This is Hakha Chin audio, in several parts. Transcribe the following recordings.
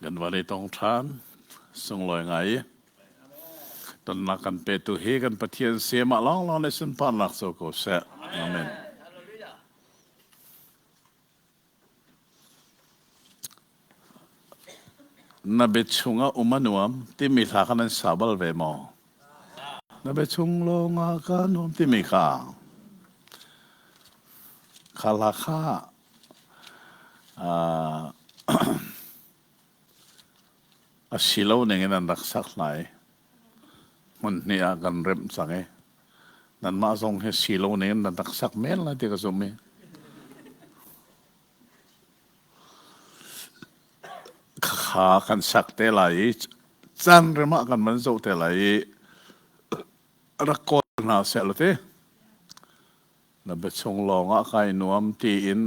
Kan van i tong ṭhan. Sunglawi ngai i tonnak kan petu hi kan Pathian si mah lawnglawng nih sunparnak co ko seh. Amen. Na bia chungah um a nuam timi hla kha nan sa bal ve maw? Na bia chung lawngah ka nuam timi kha. Kha hla kha a si lo ning in an rak sak hna i hmun hnih ah kan remh cang i nanmah zong hi si lo ning in nan rak sak men lai ti ka zumh i Khakha kan sak te lai i caan rem ah kan van zoh te lai i rak kawl hna seh law ti. Na biachung lawng ah kai nuam tiin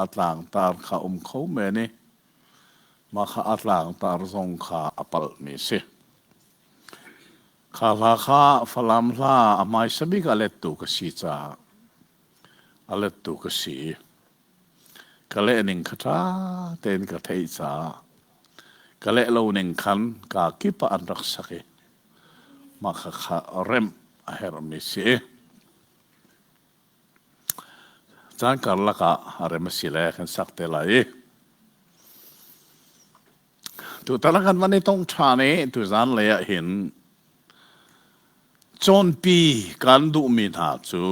a tlangtar kha um kho men i mah kha a tlangtar zong kha a palhmi si. Kha hla kha Falam hla a hmaisa bik a lettu ka si caah a lettu ka si. Ka leh ning kha ṭha tein ka theih caah ka leh lo ning khan kaa kip ah an rak sak i mah kha kha remh a herhmi si. Caan karlak ah a rem a si le kan sak te lai i tutan ah kan van i tong ṭhan i tuzan lei ah hin cawnpi kan duhmi hna cu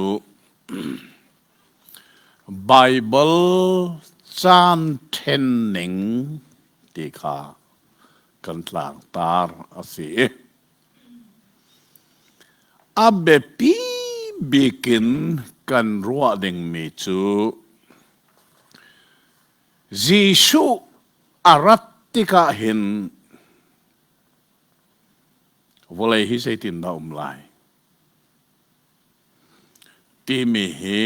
Baibal caan ṭhen ning ti kha kan tlangtar a si. A biapi bik in kan ruah dingmi cu Jesuh a rat tikah hin vawlei hi zeitindah um lai? Timi hi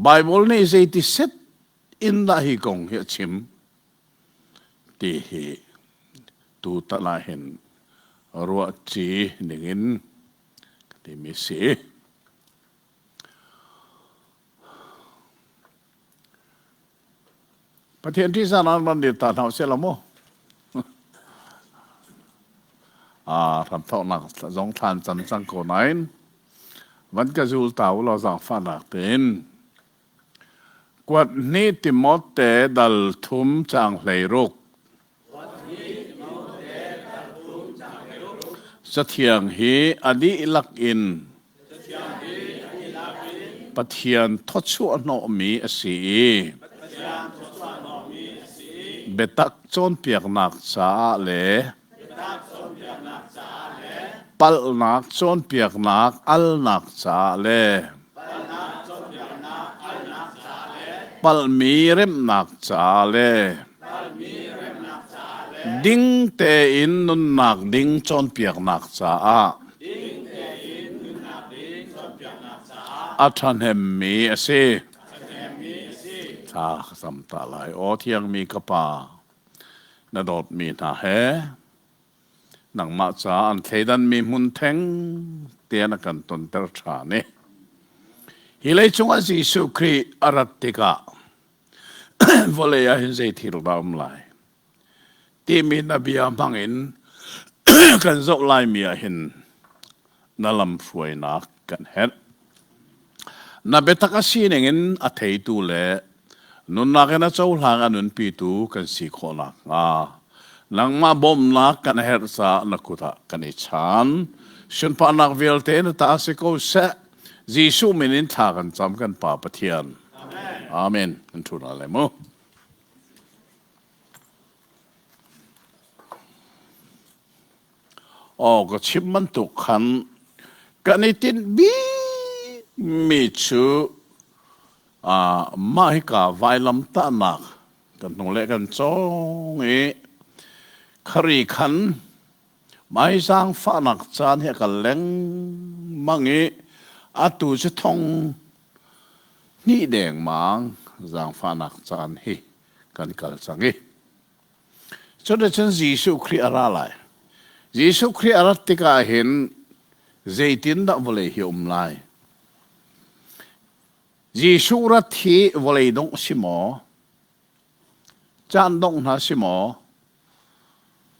Baibal nih zeiti set in dah hi kong hi a chim ti hi tutan ah hin ruahci dingin ka timi si. Pathian ṭihzah an ran dir ta hna usih law mu. Hramthawknak zong thlan cam cang ko nain van ka zul ta u law zaangfahnak tein kuat hnih Timote dal thum caang 16 Cathiang hi a dihlak in Pathian thawchuah hnawhmi a si i biatak cawnpiaknak caah le palhnak cawnpiaknak alnak caah le palhmi remhnak caah le ding tein nunnak ding cawnpiaknak caah a ṭhahnemmi a si. Thla ka cam ta lai. Aw thiangmi ka Pa, na dawtmi hna he nangmah caah an thleidanmi hmun theng te na kan tonter ṭhan i hi leicung ah Jesuh Khrih a rat tikah vawlei ah hin zei thil dah um lai timi na bia hmang in kan zoh laimi ah hin na lamhruainak kan herh. Na biatak a sining in a theitu le nunnak in a cohlang a nunpitu kan si khawh nakhnga nangmah bawmhnak kan herh caah na kut ah kan i chan. Sunparnak vialte na ta si ko seh. Jesuh min in thla kan cam kan Pa Pathian. Amen. Kan ṭhu hna lai mu. Aw ka chim bantuk khan kan i tinh bikmi cu mah hika vailamtahnak kan hnung le kan cawng i khari khan mai zaangfahnak caan hi a kal lengmang i atu cu thong hnih dengmang zaangfahnak caan hi kan kal cang i Cuticun Jesuh Khrih a ra lai. Jesuh Khrih a rat tikah hin zeitindah vawlei hi um lai? Jesuh rat hi vawlei dongh si maw? Caan dongh hna si maw?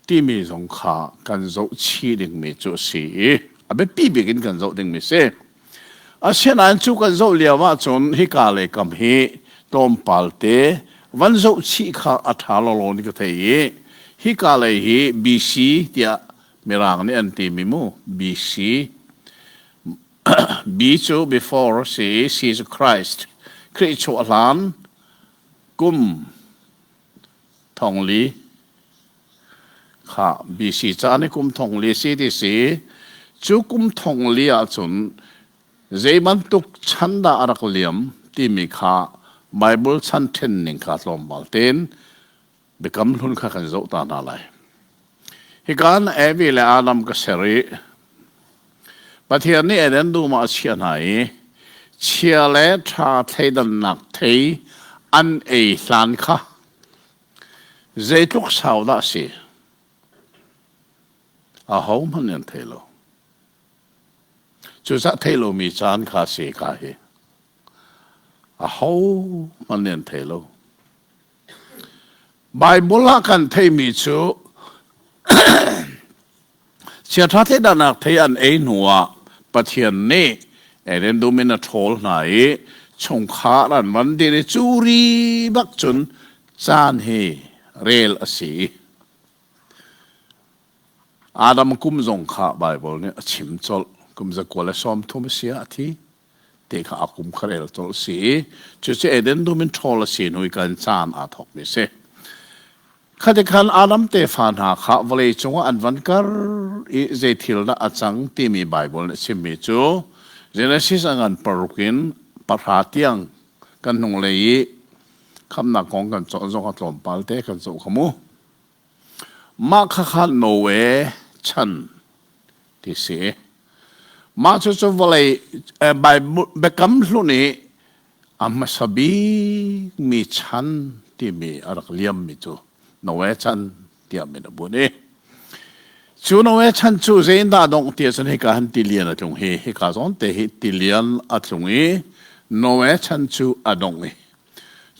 Timi zong kha kan zoh chih dingmi cu a si i a biapi bik in kan zoh dingmi si. Asinain cu kan zoh lio ahcun hika le kam hi tlawmpal te van zoh chih kha a ṭha lawlaw ni ka thei i hika lei hi BC tiah Mirang nih an timi mu BC B cu before si i C cu Christ Khrih chuah hlan kum thongli kha BC caan i kum thongli si ti si. Cu kum thongli ahcun zei bantuk chan dah a rak liam timi kha Bible chan ṭhen ning kha tlawmpal tein biakam hlun kha kan zoh ta hna lai. Hika in Evi le Adam ka ser i Pathian nih Eden dum ah a chiah hna i chia le ṭha thleidannak thei an ei hlan kha zeitluk sau dah a si? Ahohmanh nih an thei lo. Cucaah theih lomi caan kha a si ka hi. Ahohmanh nih an thei lo. Baibal ah kan theihmi cu chiaṭha thleidannak thei an ei hnuah Pathian nih Eden dum in a ṭhawl hna i chungkhar an van dir i cu ri bak cun caan hi rel a si. Adam kum zong kha Baibal nih a chim colh. Kum 130 a si ah a thi. Te kha a kum kha rel colh si i cucu Eden dum in ṭhawl a si hnu i kan caan aa thawkmi a si. Khati khan Adam tefa hna kha vawlei cungah an van kar i zei thil dah a cang timi Baibal nih a chimmi cu Genesis a ngan paruk in pahra tiang kan hnunglei i khamnak kong kan cawn zong a tlawmpal te kan zoh kha mu. Mah khakha Noe chan ti si. Mah cucu vawlei Bible biakam hlun i a hmasa bikmi chan timi a rak liammi cu Noe chan tiah min a bunh i cu Noe chan cu zeiindah dongh ti ahcun hika han tilian a tlung hi hika zawn te hi tilian a tlung i Noe chan cu a dongh i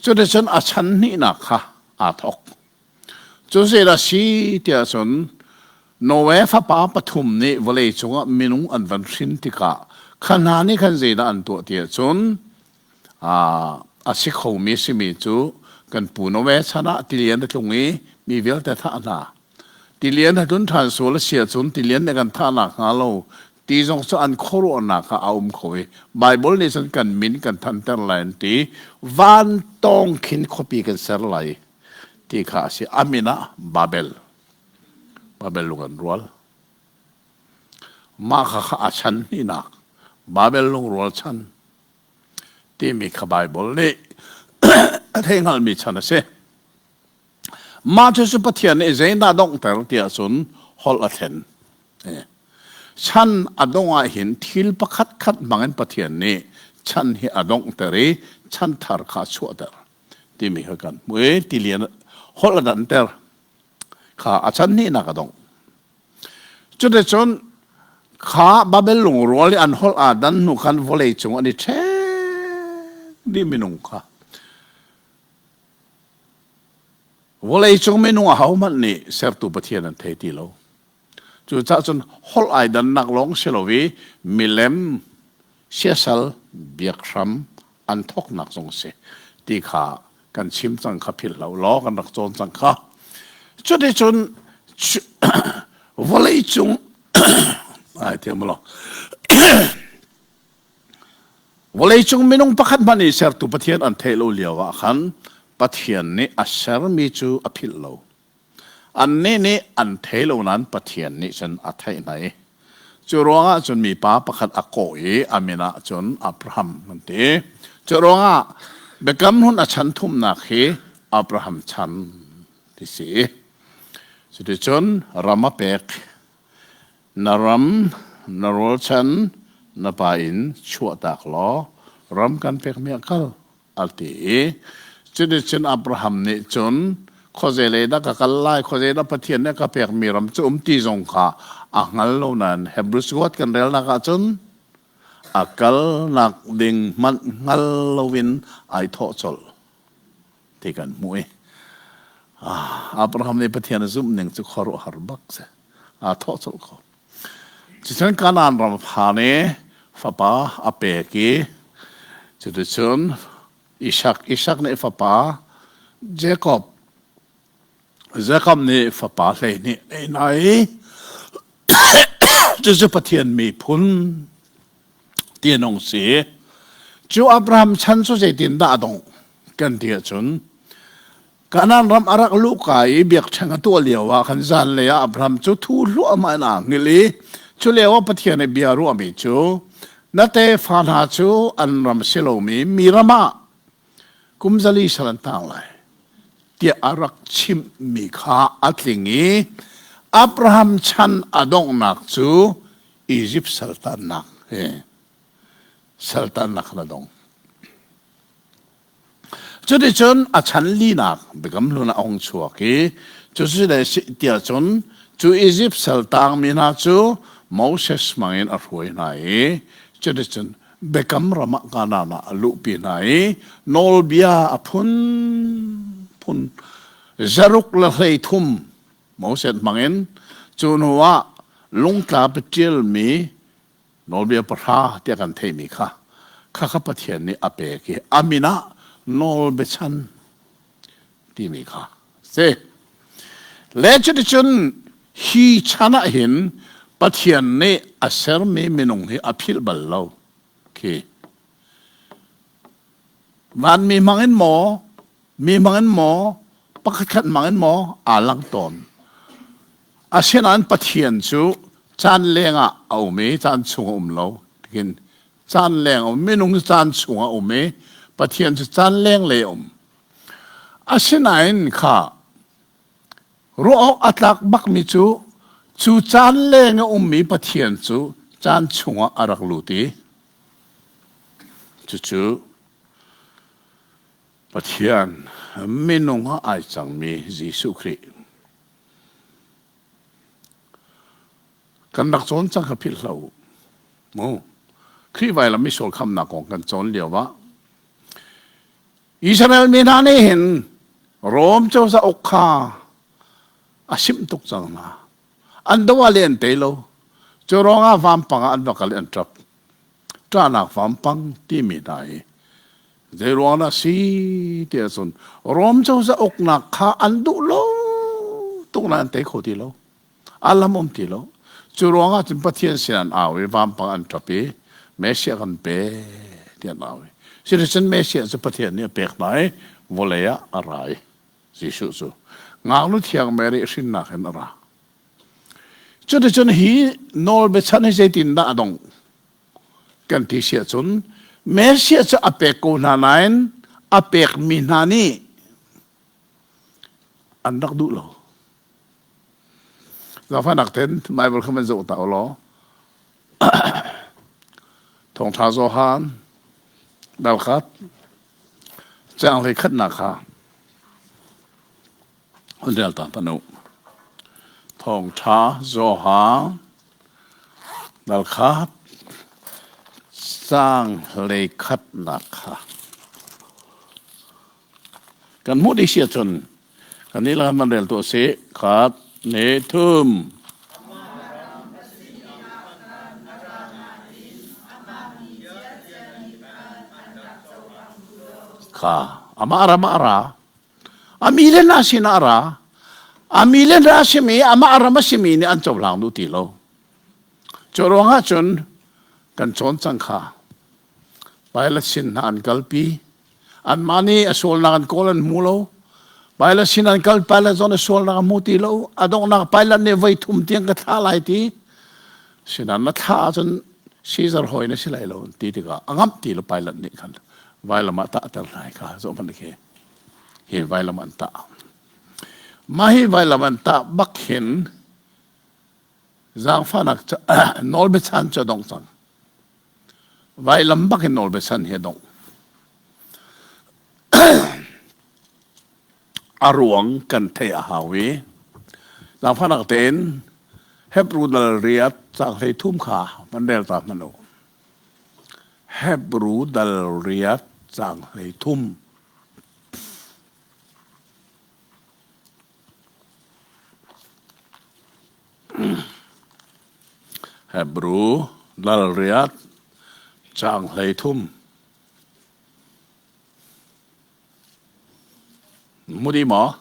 cuticun a chan hnihnak kha aa thawk. Cu zeidah si tiah cun Noe fapa pathum nih vawlei cungah minung an van hrin tikah kha hna nih khan zeidah an tuah tiah cun a si khomi simi cu kan pu Noe chan ah tilian a tlung i mi vialte thah hna. Tilian a tlun ṭhan sual a si ahcun tilian nih kan thahnak hnga lo ti zong cu an khuaruahnak ah a um kho i Baibal nih cun kan min kan thanter lai an ti. Van tawng khin khuapi kan ser lai ti kha a si. A min ah Babel. Babel lung an rual. Mah kha kha a chan hnihnak Babel lungrual chan timi kha Baibal nih a thei hngalmi chan a si. Mah cu Pathian nih zeidah donghter tiah cun holh a thlen. Chan a dongh ah hin thil pakhat khat hmangin Pathian nih chan hi a donghter i chan thar kha a chuahter timi kha kan hmuh i tilian holh a danter kha a chan hnihnak a dongh. Cuticun kha Babel lungrual i an holh aa dan hnu khan vawlei cung an i ṭhek dih minung kha. Vawleicung minung ahohmanh nih sertu Pathian an thei ti lo. Cucaah cun holh ai dannak lawng si lo i milem siasal biakhram an thawknak zong a si ti kha kan chim cang kha philh lo law kan rak cawn cang kha. Cuticun vawleicung ai thiam law Vawleicung minung pakhat hmanh i sertu Pathian an theih lo lio ah khan Pathian nih a sermi cu a philh lo. Annih nih an thei lo nain Pathian nih cun a theih hna i cu ruangah cun mipa pakhat a kawh i a min ah cun Abraham an ti. Cu ruangah Biakam Hlun a chan thumnak hi Abraham chan ti si. Cuticun ram a pek. Na ram, na rawlchan, na pa in chuahtak law ram kan pekmi ah kal, a ti i cuticun Abraham nih cun khuazei lei dah ka kal lai, khuazei dah Pathian nih a ka pekmi ram cu um ti zong kha a hngal lo nain Hebrews kuat kan relnak ah cun a kalnak ding hmanh hngal loin ai thawh colh ti kan hmuh i. Abraham nih Pathian a zumh ning cu khuaruahhar bak si. Aa thawh colh ko. Cucun Kanaan ram phan i fapa a pek i cuticun Isak, Isak nih fapa Jacob, Jacob nih fapa 12 a hna i cucu Pathian miphun ti an hung si. Cu Abraham chan cu zeitindah a dongh kan ti ahcun Kanaan ram a rak luhka i biakṭheng a tuah lio ah khan zanlei ah Abraham cu thu hluahmah in aa hngilh i cu lio ah Pathian i bia ruahmi cu na tefa hna cu an ram si lomi mi ram ah kum zali sal an tang lai tiah a rak chimhmi kha a tling i Abraham chan a donghnak cu Izipt saltannak he saltannak khan a dong. Cuticun a chan linak Biakam Hlun ah a hung chuak i cucu le si tiah cun cu Izipt sal tangmi hna cu Moses hmangin a hruai hna i cuticun Biakam ram ah Kanaan ah a luhpi hna i nawlbia a phunphun zaruk le 33 Moses hmangin cu hnu ah lungtla ṭialmi Nawlbia pahra tiah kan theihmi kha khakha Pathian nih a pek i a min ah nawlbiachan timi kha si. Le cuticun hi chan ah hin Pathian nih a sermi minung hi a philh bal lo khi. Vanmi hmang in maw, mi hmang in maw, pakhatkhat hmang in maw aa lang tawn. Asinain Pathian cu caan leng ah a um i caan chung a um lo. Tikin caan leng a um minung cu caan chung a um i Pathian cu caan leng lei a um. Asinain kha ruah awk a tlak bakmi cu cu caan leng a ummi Pathian cu caan chungah a rak lut i cucu Pathian minung ah ai cangmi Jesuh Khrih Kan rak cawn cang kha philh hlah u. Mu. Khrih vailam misual khamnak kong kan cawn lio ah Israel mi hna nih hin Rom cozah uk kha a simh tuk cang hna. An do ah le an tei lo. Cu ruangah vampang ah an va kal i an ṭap. Ṭahnak vampang timi hna hi zei ruang dah si ti ahcun Rom cozah uknak kha an duh lo tuk nain an tei kho ti lo. A lam um ti lo. Cu ruangah cun Pathian sin an au i vampang an ṭap i Messiah kan pe ti an au i cuticun Messiah cu Pathian nih a pek hna i vawlei ah a ra i Jesuh cu ngaknu thiang Mary hrinnak in a ra. Cuticun hi nawlbiachan hi zeitindah a dongh? Kan ti si ahcun Messiah cu a pek ko hna nain a pekmi hna nih an rak duh lo. Zaangfahnak ten Bible kha van zoh ta u law Thawngṭha Johan dal khat caang hlei khatnak kha Hun rel ta hmanh u. Thawngṭha Johan dal khat caang hlei khatnak kha kan hmuh dih si ahcun kan nih le kan rel tuah sih. Khat, ne, thum. Kha amah ram ah a ra. A mi le hna sinah a ra. A mi le hna a simi, amah ram a simi nih an cohlang duh ti lo. Cu ruangah cun kan cawn cang kha. Pilate sin hna an kalpi. Anmah nih a sualnak an kawl an hmu lo. Pilate sin an kal, Pilate zong a sualnak a hmu ti lo. A donghnak Pilate nih voi thum tiang ka thlah lai ti. Sinan na thlah ahcun Caesar hawi na si lai lo ti tikah a ngamh ti lo Pilate nih khan vailam ah tahter hna kha zoh hmanh khi. Hi vailam an tah. Mah hi vailam an tah bak hin zaangfahnak nawlbiachan cu a dong cang. Vailam bak in nawlbiachan hi a dong. A ruang kan theih a hau i zaangfahnak tein Hebru dal riat caang 13 kha van rel ta hmanh u. Hebru dal riat caang 33. Hebru dal riat caang 13. Mudi maw?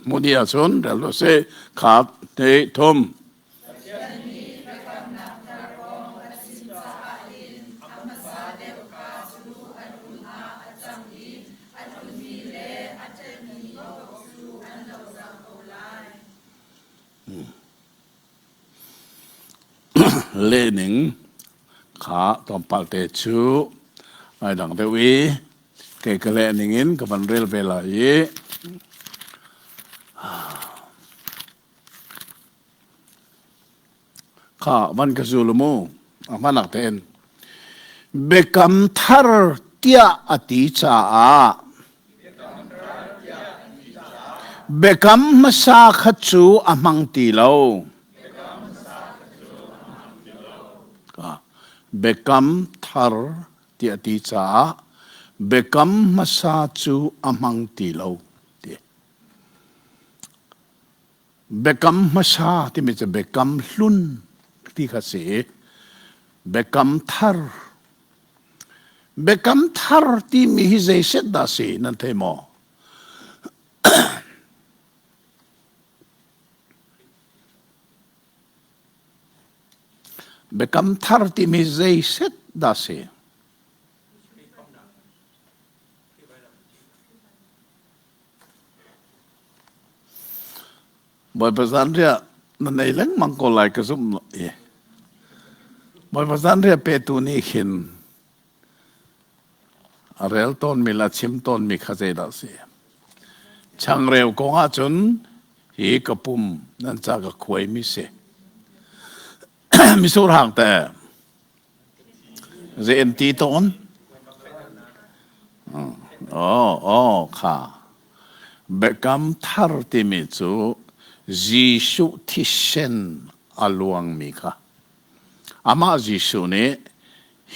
Mudi ahcun rel u sih. Khat, hnih, thum. Pathian nih biakamnak thar kong a chim caah hin a hmasa deuh ka cu a hlun ah a cang i a hlunmi le a ṭhenmi paoh cu an lo cang ko lai. Lehning kha tlawmpal te cu ai dang deuh i kei ka leh ning in ka van rel ve lai i Kha van ka zul mu a hmanak tein biakam thar tiah a ti caah biakam hmasa kha cu a hmang ti lo. Biakam thar tiah a ti caah biakam hmasa cu a hmang ti lo ti. Biakam hmasa timi cu biakam hlun ti kha si. Biakam thar. Biakam thar timi hi zei set dah si nan thei maw? Biakam thar timi zei set dah si? Bawipa zanriah na nei lengmang ko lai ka zumh i Bawipa zanriah petu nih khin a rel tawnmi le a chim tawnmi kha zeidah a si? Changreu kong ahcun hi ka pum nan ca ka khuaimi si. Misur hang teh Zei an ti tawn? Oh, oh, kha. Biakam thar timi cu Jesuh thisen a luangmi kha. Amah Jesuh nih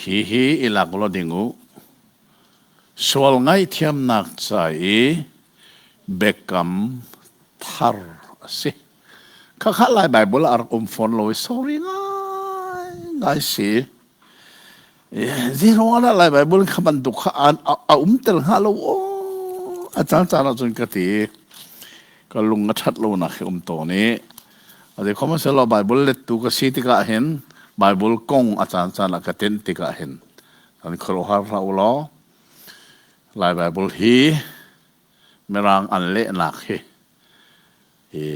hi hi i lak law ding u. Sual ngaihthiamnak ca i biakam thar a si. Khakha Lai Bible ah a rak um fawn lo i sorry ngai ngai si. Zeiruang ah Lai Bible kha bantuk kha a um tel hnga lo aw a caan caan ahcun ka ti. Ka lung a ṭhat lonak hi um tawn i a zei khom selaw Bible lettu ka si tikah hin Bible kong a caan caan ah ka tenh tikah hin kan khuaruahhar hlah u law Lai Bible hi Mirang an lehnak hi hi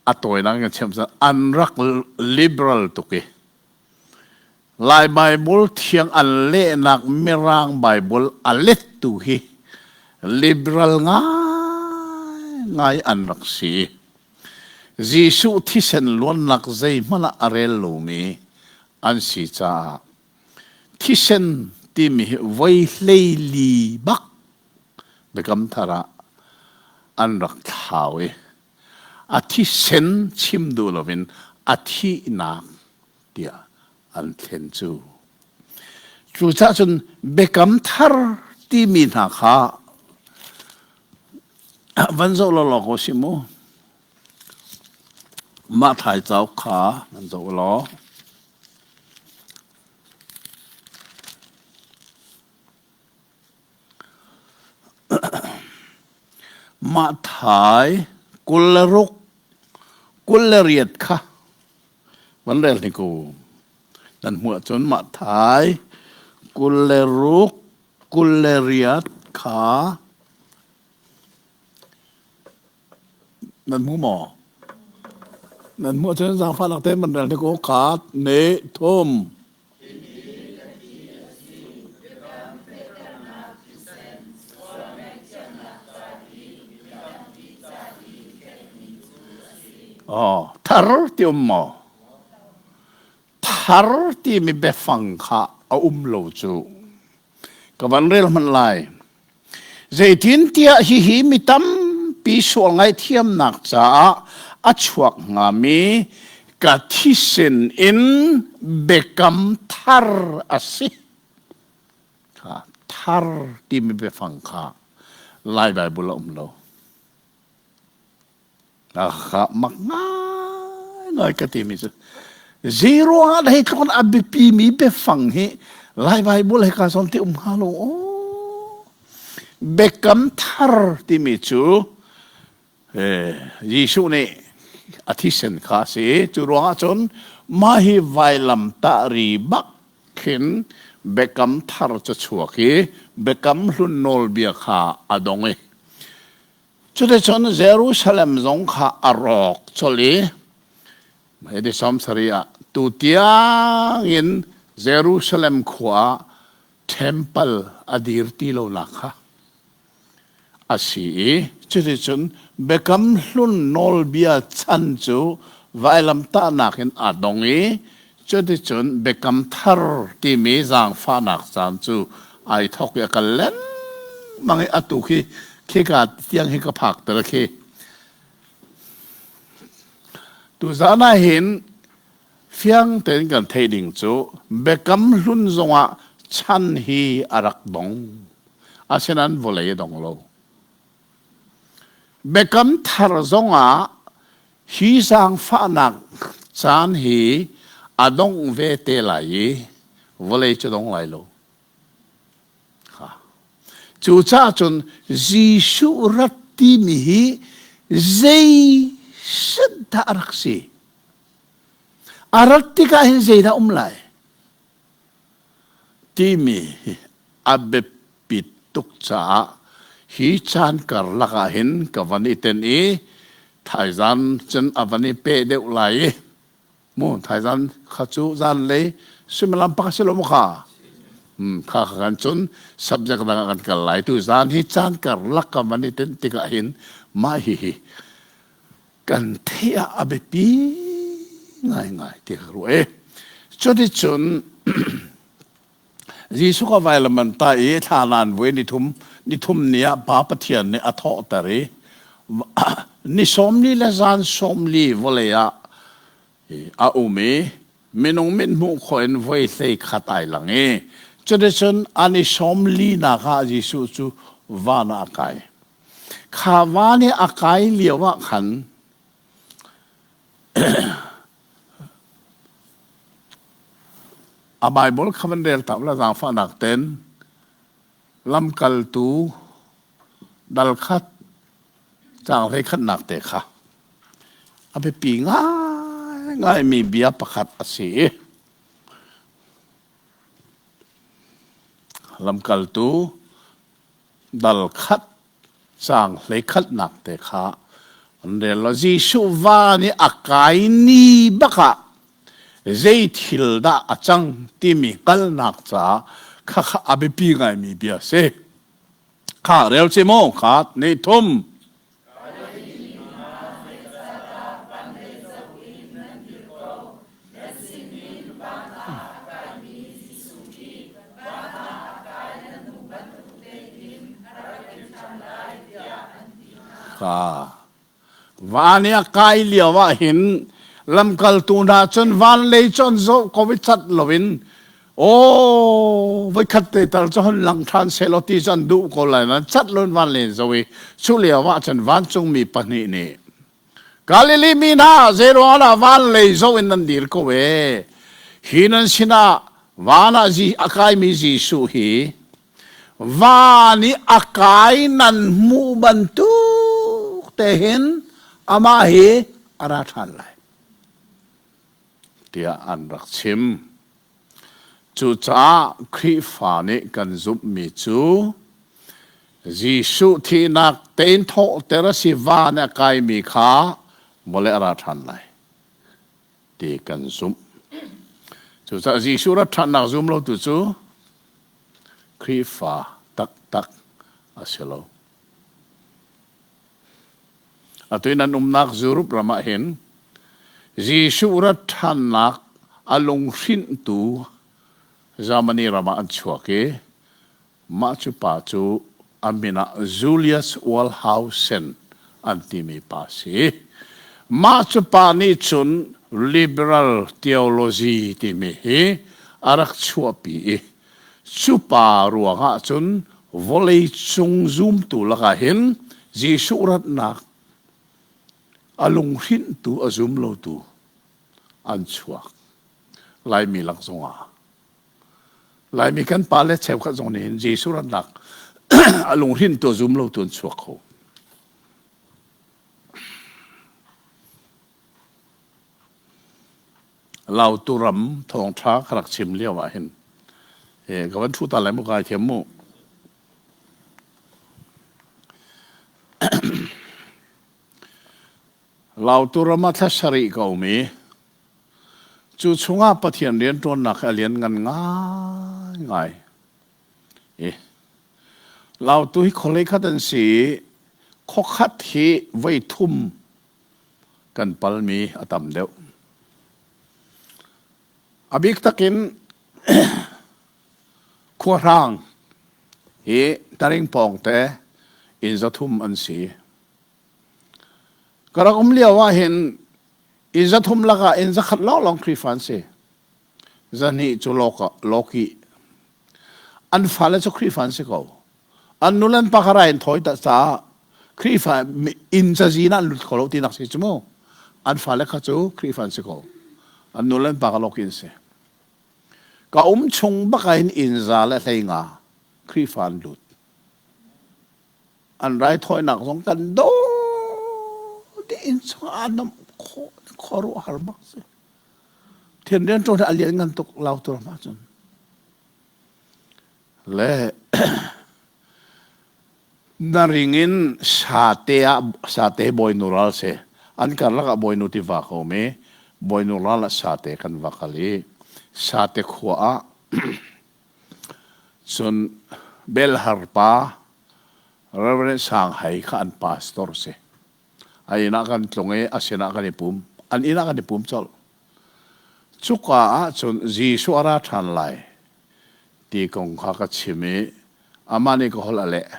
a tawinak in chim an rak liberal tuk i Lai Bible thiang an lehnak Mirang Bible a lettu hi liberal ngai ngai an rak si. Jesuh thisen luannak zeihmanh ah a rel lomi an si caah thisen timi hi voi 14 bak Biakam Thar ah an rak thlau i a thisen chim duh loin a thihnak tiah an thlen cu. Cucaah cun Biakam Thar timi hna kha van zoh law ko si mu. Mah thai cauk kha van zoh law. Mah thai 26 28 kha van rel hnik u. Nan hmuh ahcun mah thai 26 28 kha nan hmu maw? Nan hmuh ahcun zaangfahnak tein van rel hnik u. Khat, hnih, thum. Oh, thar ti um maw? Thar timi biafang kha a um lo cu. Ka van rel hmanh lai. Zeitintiah hihi mi tampi sual ngaihthiamnak caah a chuak hngami ka thisen in biakam thar a si. Kha thar timi biafang kha Lai Baibal a um lo. Kha mak ngai. ngai ka timi cu zei ruangah dah hi tluk in a biapimi biafang hi Lai Bible he ka zawn ti um hnga lo aw. Biakam thar timi cu Jesuh nih a thisen kha a si. Cu ruangah cun mah hi vailamtah ri bak khin biakam thar cu chuak i biakam hlun nawlbia kha a dong i cuticun Jerusalem zong kha a rawk colh i Hedi 70 ah tu tiangin Jerusalem khua ah temple a dir ti lonak kha a si i cuticun Biakam Hlun nawlbia chan cu vailamtahnak in aa dong i cuticun Biakam Thar timi zaangfahnak caan cu ai thawk i a kal lengmang i atu khi khika tiang hi ka phakter khi. Tuzaan ah hin fiang tein kan theih ding cu Biakam Hlun zongah chan hi a rak dong. Asinain vawlei a dong lo. Biakam thar zongah hi zaangfahnak caan hi a dongh ve te lai i vawlei cu dong lai lo. Cucaah cun Jesuh rat timi hi zei set dah a rak si? A rat tikah hin zeidah um lai? Timi hi a biapit tuk caah hi caan karlak ah hin ka van i ten i thaizan cun a van i peh deuh lai i mu thaizan kha cu zanlei suimilam pakhat si lo mu kha kha kha kan cun subject dang ah kan kal lai tu zan hi caan karlak ka van i tenh tikah hin mah hi hi kan theih ah a biapi ngaingai ti ka ruah i cuticun Jesuh ka vailam an tah i thla nan vui nithum nithum ni ah Pa Pathian nih a thawhter i ni 40 le zan 40 vawlei ah a um i minung mit hmuh khawh in voi hlei khat ai lang i cuticun an i 40 nak ah Jesuh cu van ah a kai. Kha van i a kai lio ah khan A Baibal kha van rel ta la zaangfahnak ten lamkaltu dal khat caang hlei khatnak te kha a biapi ngaingaimi bia pakhat a si i lamkaltu dal khat caang hleikhatnak te kha an rel lo. Jesuh van i a kai ni bak ah zei thil dah a cang timi hngalhnak caah khakha a biapi ngaimi bia a si. Kha rel ci maw? Khat, ni thum. Van i a kai lio ah hin lamkaltu hna cun van lei cu an zoh ko i cat loin aw voikhat te tal cu hon lang ṭhan sehlaw ti cu an duh ko lai nain cat loin van lei an zoh i cu lio ah cun vancungmi pahnih nih Galilee mi hna zeiruang ah van lei zoh in nan dir ko e? Hi nan sinah van ah a kaimi Jesuh hi van i a kai nan hmuh bantuk te hin amah hi a ra ṭhan lai tiah an rak chim. Cucaah Khrihfa nih kan zumhmi cu Jesuh thihnak tein thawhter a si van a kaimi kha vawlei a ra ṭhan lai ti kan zumh. Cucaah Jesuh rat ṭhannak zum lotu cu Khrihfa taktak a si lo. Atu in an umnak Europe ram ah hin Jesuh rat ṭhannak a lunghrinhtu Germany ram ah an chuak i mah cu pa cu a min ah Julius Wellhausen an timi pa si. Mah cu pa nih cun liberal theology timi hi a rak chuahpi i Cu pa ruangah cun vawleicung zumtu lakah hin Jesuh ratnak a lunghrinhtu a zum lotu. An chuak. Laimi lak zongah. Laimi kan pale cheukhat zong nih hin Jesuh ratnak a lunghrinh tu zum lo tu an chuak kho. Lautu ram thawngṭha ka rak chim lio ah hin ka van ṭhu ta lai mu kai thiam mu. Lautu ram ah thla sarih ka um i cu chungah Pathian rianṭuannak hi a lianngan ngaingai. I Lautu hi khualei khat an si i khuakhat hi voi thum kan palmi a tam deuh. A bik takin khuahrang hi taring pawngte inn 300 an si. Ka rak um lio ah hin inn 300 lakah inn 100 lawnglawng Khrihfa an si. 200 cu lawki. An fale cu Khrihfa an si ko. An nu le an pa kha rai an thawi ta caah Khrihfa inn cazin ah an lut kho lo tinak si cu mu. An fale kha cu Khrihfa an si ko. An nu le an pa kha lawki an si. Ka um chung bak ah hin inn 115 Khrihfa an lut. An raithawinak zong kan daw te inn chung ah nam khuaruahhar bak si. Thian rian ṭuan a lian ngan tuk lau tur ahcun. Le na ring in sate ah sate bawinu ral si an karlak ah bawinu tiva ko mi bawinu ral ah sate kan va kal i sate khua ah cun Belhar pa Reverend Sang Hai kha an pastor si a inn ah kan tlung i a sinah kan i pum an inn ah kan i pum colh cuka ah cun Jesuh a ra ṭhan lai ti kong kha ka chim i amah nih ka holh a leh.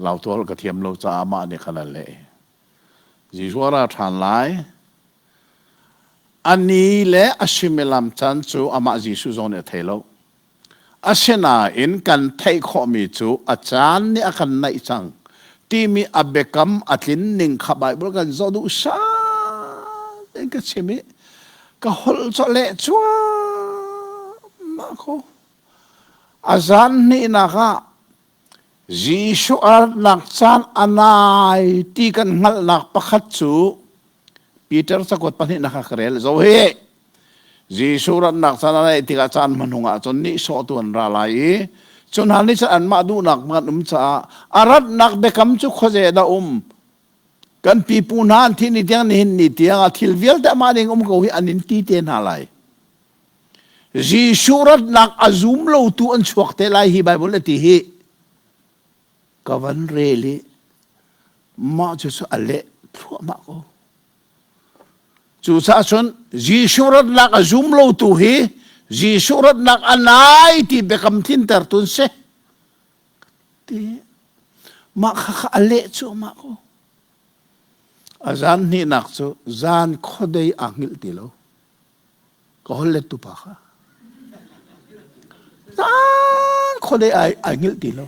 Lautu holh ka thiam lo caah amah nih khan a leh. Jesuh a ra ṭhan lai. A ni le a suimilam caan cu amah Jesuh zong nih a thei lo. Asinain kan theih khawhmi cu a caan nih a kan naih cang timi a biakam a tlin ning kha Baibal kan zoh duh tein ka chim i ka holh cu leh cuahmah ko. A zan hnihnak ah Jesuh a ratnak caan a nai ti kan hngalhnak pakhat cu Peter cakuat pahnihnak ah ka rel. Zoh hi Jesuh ratnak caan a naih tikah caan hmanung ah cun nihsawhtu an ra lai i cu hna nih cun anmah duhnak an um caah a ratnak biakam cu khuaze dah um kan pipu hna an thih ni tiang nihin ni tiang ah thil vialte amah ning um ko hi an in ti te hna lai. Jesuh ratnak a zum lotu an chuak te lai hi Bible a ti hi ka van rel i mah cu cu a leh thluahmah ko. Cucaah cun Jesuh ratnak a zum lotu hi Jesuh ratnak a nai ti biakam tlinter tun si. Ti mah kha kha a leh cuahmah ko. A zan hnihnak cu zan khuadei aa hngilh ti lo. Ka hol let tu pa kha. Zan khuadei ai ai hngilh ti lo.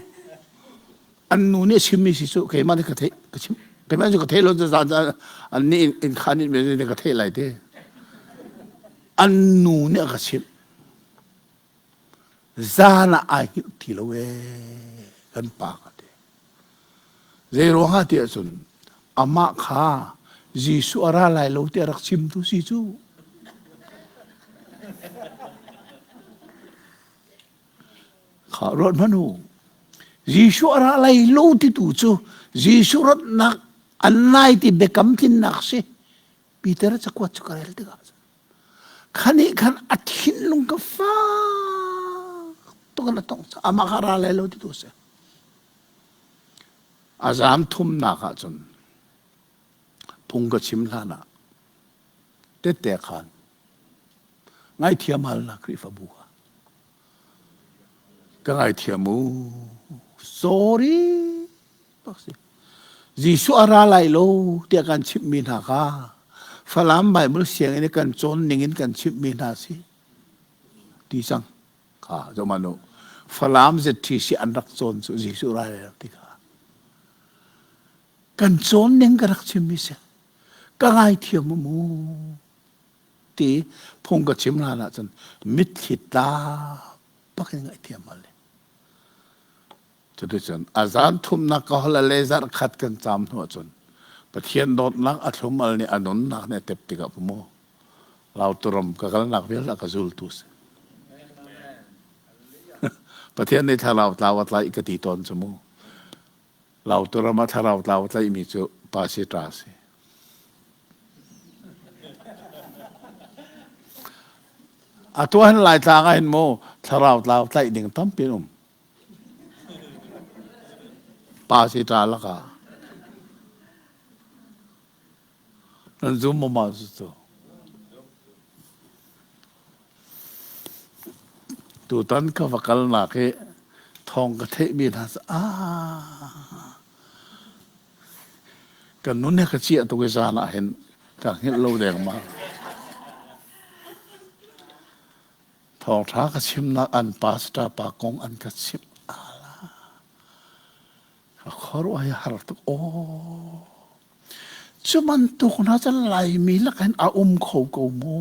An nu nih a chimmi si cu keimah nih ka theih ka chim keimah cu ka theih lo zan an nih in khan in ka theih lai te. An nu nih a ka chimh. Zan ah ai hngilh ti lo ee kan pa ka ti. Zei ruangah ti ahcun amah kha Jesuh a ra lai lo ti a rak chimtu si cu. Kha ruat hmanh u. Jesuh a ra lai lo ti tu cu Jesuh ratnak an lai ti biakam tlinnak si. Peter cakuat cu ka rel tikah Khan nih khan a thinlung ka fak tuk in a tong amah kha ra lai lo ti tu a si. A zaam thumnak ah cun phung ka chim hlan ah tette khan ngaithiam hal na Khrihfabu kha ka ngaithiam u sorry bak si. Jesuh a ra lai lo tiah kan chimhmi hna kha Falam Bible sianginn i kan cawn ning in kan chimhmi hna si ti cang kha zohman u Falam ZTC an rak cawn cu Jesuh ra lai lo ti kha kan cawn ning ka rak chimmi si ka ngaithiam mu. ti phung ka chim hlan ahcun mitthli tla bak in ngaihthiam hal. Cuticun a zan thumnak ka hol le zarh khat kan caam hnu ahcun Pathian dawtnak a thlum al nih a nunnak nih a tep tikah mu Lauturam ka kalnak vialte a ka zultu si. Pathian nih thlarau tlau a tlaih ka ti tawn cu mu. Lauturam ah thlarau tlau a tlaihmi cu pa si ṭa si. Atu hin Laitlang ah hin mu thlarau tlau tlaih ding tampi an um. Pa si ṭa lakah. Nan zum maw mah cu? Tutan ka va kalnak hi thawng ka theihmi hna cu ah kan nun he ka ciah tuk i zan ah hin ka hngilh lo dengmang. Thawngṭha ka chimnak an pastor pa kong an ka chimh ala. Ka khuaruah hi har tuk aw. Cu bantuk hna cu Laimi lakin a um kho ko mu.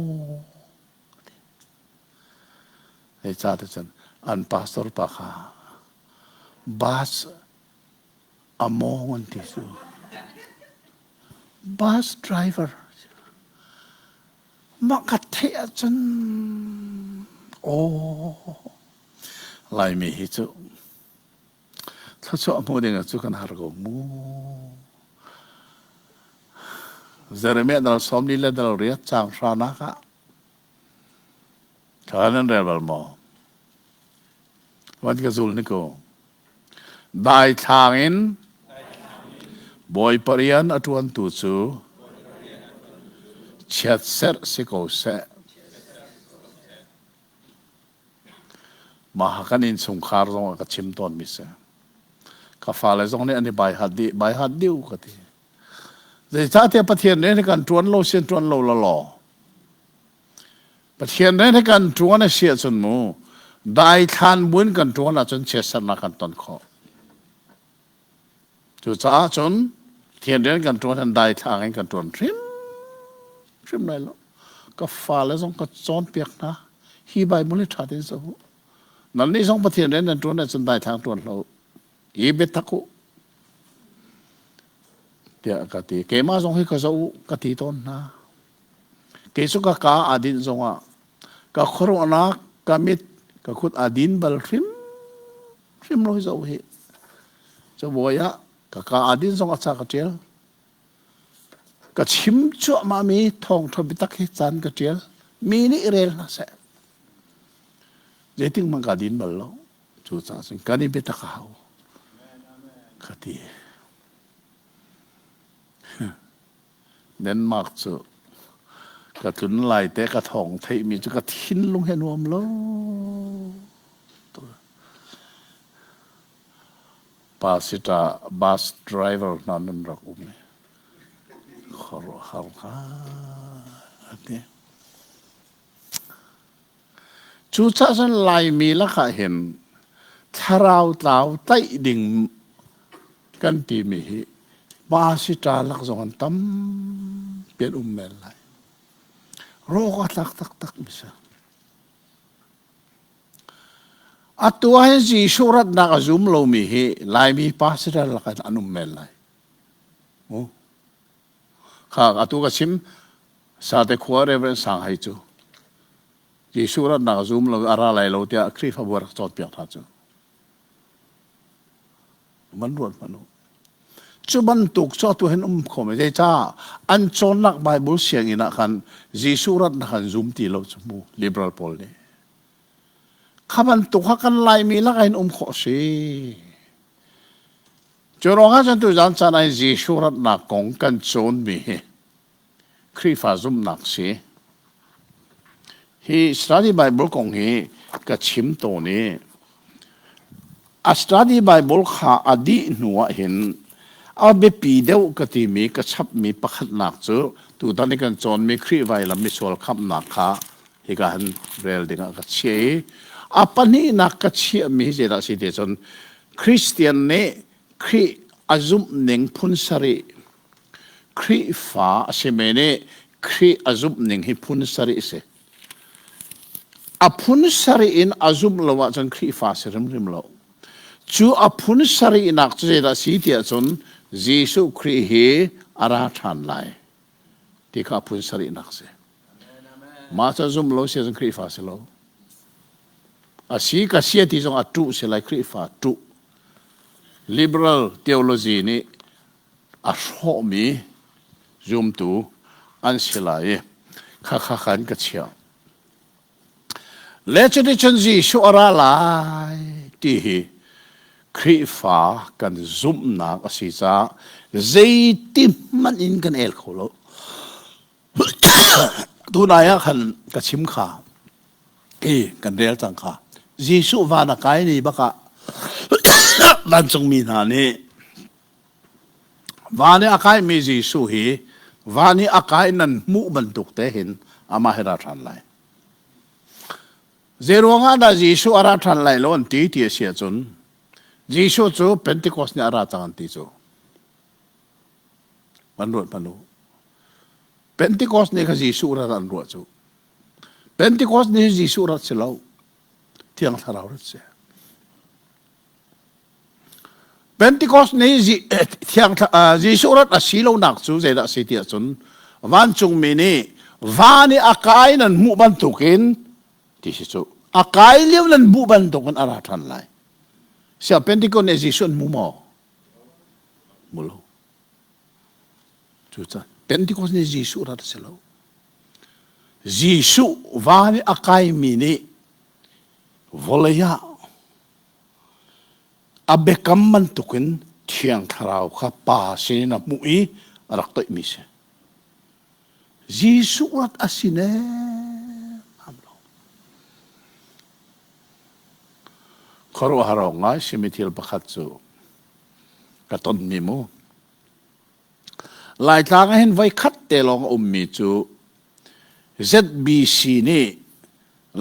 Zeicahtiah cun an pastor pa kha bus a mawng an ti cu. Bus driver. Mah ka theih ahcun aw Laimi hi cu Thluachuah hmuh ding cu kan har ko mu. Jeremiah dal 40 le dal riat caang hranak ah kha nan rel bal maw? Van ka zul ni ko. Daithlang in Bawipa rian a ṭuantu cu chiatserh si ko seh. Mah kan innchungkhar zong ah ka chim tawnmi si. Ka fale zong nih an i baihat dih, baihat dih u ka ti. Zeicahtiah Pathian rian hi kan ṭuan lo sin ṭuan lo la law. Pathian rian hi kan ṭuan a si ahcun mu, daithlan buin kan ṭuan ahcun chiatsernak kan ton khawh. Cucaah cun Pathian rian kan ṭuan han daithlang in kan ṭuan hrim hrim lai lo. Ka fale zong ka cawnpiak hna. Hi Bible hi ṭha tein zoh u. Nannih zong Pathian rian nan ṭuan ahcun daithlang ṭuan hlah u. I biatak u. Tiah ka ti. Keimah zong hi ka zoh u ka ti tawn hna. Kei cu ka kaa aa dinh zongah ka khuaruahnak, ka mit, ka kut aa din bal hrim hrim lo hi zoh hi. Cabuai ah ka ka aa din zong a ca ka ṭial. Ka chim cuahmah mi thawngṭha biatak hi caan ka ṭial. Mi nih rel hna seh. Zeitik hmanh kaa din bal lo. Cucaah cun kan i biatak a hau. Ka ti. Denmark cu ka tlun lai te ka thawng theihmi cu ka thinlung he nuam lo. Pasita bus driver hna nan rak um i khuaruahhar ngai ati. Cucaah cun Laimi lakah hin thlarau tlau tlaih ding kan timi hi pasita lak zong an tampi an um men lai. Rawk a tlak taktak mi si. Atu ah hin Jesuh ratnak a zum lomi hi Laimi pastor lakah an um men lai. Kha atu ka chim Sate khua Reverend Sang Hai cu Jesuh ratnak a zum lo a ra lai lo tiah Khrihfabu rak cawnpiak hna cu. Man ruat hmanh u. Cu bantuk cu atu hin um kho mei. Zeicah an cawnnak Bible sianginn ah khan Jesuh ratnak an zum ti lo cu mu liberal pawl nih. Kha bantuk kha kan Laimi lakah hin um khawh si. Cu ruangah cun tuzan caan ah Jesuh ratnak kong kan cawnmi hi Khrihfa zumhnak si. Hi study Bible kong hi ka chim tawn i a study Bible kha a dih hnu ah hin a biapi deuh ka timi ka chapmi pakhatnak cu tutan i kan cawnmi Khrih vailam misual khamhnak kha hika han rel dingah ka chiah i a pahnihnak ka chiahmi hi zeidah si ti cun Christian nih Khrih a zumh ning phun sarih Khrihfa a simi nih. Khrih a zumh ning hi phun sarih si. A phun sarih in a zumh lo ahcun Khrihfa si hrimhrim lo. Cu a phun sarihnak cu zeidah si tiah cun Jesuh Khrih hi a ra ṭhan lai ti kha a phun sarihnak si. Mah cu zumh lo si ahcun Khrihfa si lo. A si ka sia ti zong a ṭuh si lai Khrihfa ṭuh. Liberal theology nih a hrawhmi zumtu an si lai i khakha khan ka chiah. Le cuticun Jesuh a ra lai ti hi Khrihfa kan zumhnak a si caah zeiti hmanh in kan el kho lo. Tunai ah khan ka chim kha i kan rel cang kha. Jesuh van a kai ni bak ah vancungmi hna nih Van i a kaimi Jesuh hi van i a kai nan hmuh bantuk te hin amah hi ra ṭhan lai. Zeiruang ah dah Jesuh a ra ṭhan lai lo an ti ti a si ahcun Jesuh cu Pentecost nih a ra cang an ti cu. Van ruat hmanh u. Pentecost nih kha Jesuh rat an ruah cu. Pentecost nih Jesuh rat si lo. Thiang Thlarau rat si. Pentecost ni thiang Jesuh rat a si lonak cu zeidah a si ti ahcun vancungmi nih van i a kai nan hmuh bantukin ti si cu a kai lio nan hmuh bantukin a ra ṭhan lai. Sia Pentecost nih Jesuh an hmu maw? Hmu lo. Cucaah Pentecost nih Jesuh rat a si lo. Jesuh van i a kaimi nih vawlei ah A biakam bantukin Thiang Thlarau kha Pa sinin a hmuh i a rak toihmi si. Jesuh rat a si nem lo. Khuaruahhar awk ngai simi thil pakhat cu ka tonmi mu. Laitlang ah hin voi khat te lawng a ummi cu ZBC nih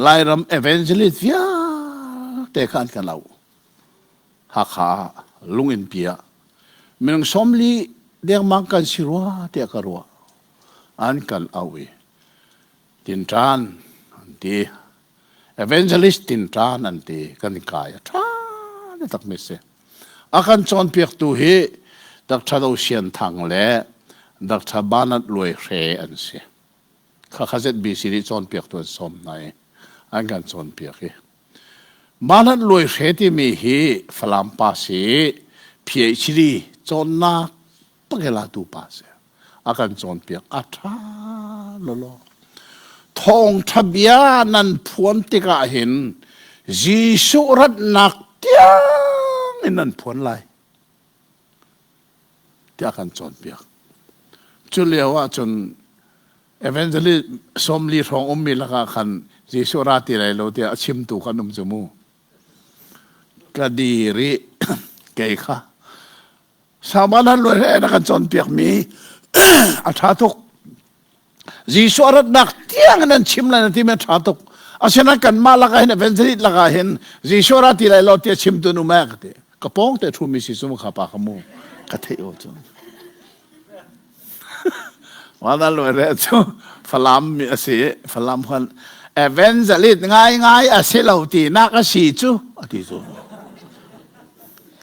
Lairam evangelist vialte kha an kan auh. Hakha ah lunginn-pi ah minung sawmli dengmang kan si rua tiah ka ruah. An kan auh i tinṭan an ti. Evangelist tinṭan an ti. Kan kai a ṭha takmi si. A kan cawnpiaktu hi Dr. Do Sian Thang le Dr. Bernard Luai Hre an si. Khakha ZBC nih cawnpiaktu an sawm hna i an kan cawnpiak i Bernard Luai Hre timi hi Falam pa si PhD cawnnak pakelatu pa si. A kan cawnpiak a ṭha lawlaw. Thawngṭha bia nan phuan tikah hin Jesuh ratnak tiang in nan phuan lai tiah kan cawnpiak. Cu lio ah cun evangelist 40 hrawng ummi lakah khan Jesuh ra ti lai lo tiah a chimtu kan um cu mu. Ka dir i kei kha Saman han luai he na kan cawnpiakmi a ṭha tuk. Jesuh a ratnak tiang in an chim lai na timi a ṭha tuk. Asinain kanmah lakah hin evangelist lakah hin Jesuh ra ti lai lo tiah chimtu nu meh ka ti. Ka pawng te ṭhumi si cu kha pa ka mu ka theih o cu. Wala luai re cu Falam mi a si Falam khan evangelist ngai ngai a si lo ti nak a si cu a ti cu.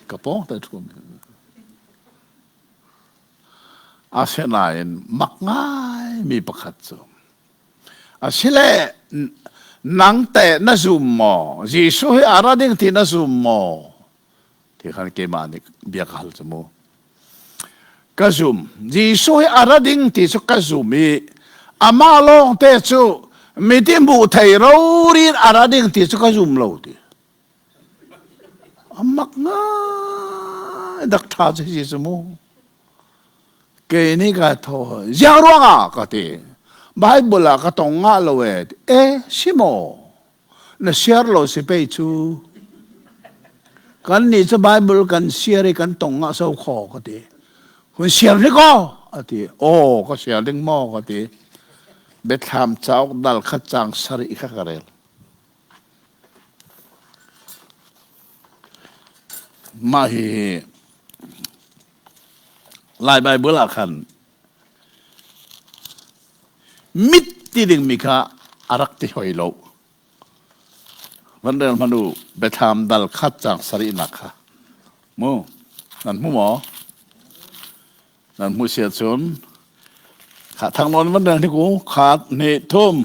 Ka pawng te ṭhumi. Asinain mak ngaimi pakhat cu asile nang teh na zum maw? Jesuh hi a ra ding ti na zum maw? Ti khan keimah nih bia ka hal cu mu. Ka zum. Jesuh hi a ra ding ti cu ka zum i amah lawng te cu miti hmuh thei rori in a ra ding ti cu ka zum lo ti. A mak ngai dak ṭha cu si cu mu. Kei nih ka tho ziang ruangah ka ti. Bible ah ka tong ngah lo e. E si maw? Na siar lo si pei cu. Kan nih cu Bible kan siar i kan tong ngah so kho ka ti. Hun siar ni ko a ti. Aw ka siar ding maw ka ti. Biathlam cauk dal khat cang sarih kha ka rel. Mah hihi Lai Baibal ah khan Mit ti dingmi kha a rak ti hoi lo. Van rel hmanh u, Biathlam dal khat caang sarihnak kha. Mu, nan hmu maw? Nan hmuh si ahcun, kha thang nawn van rel hnik u, khat, hnih, thum.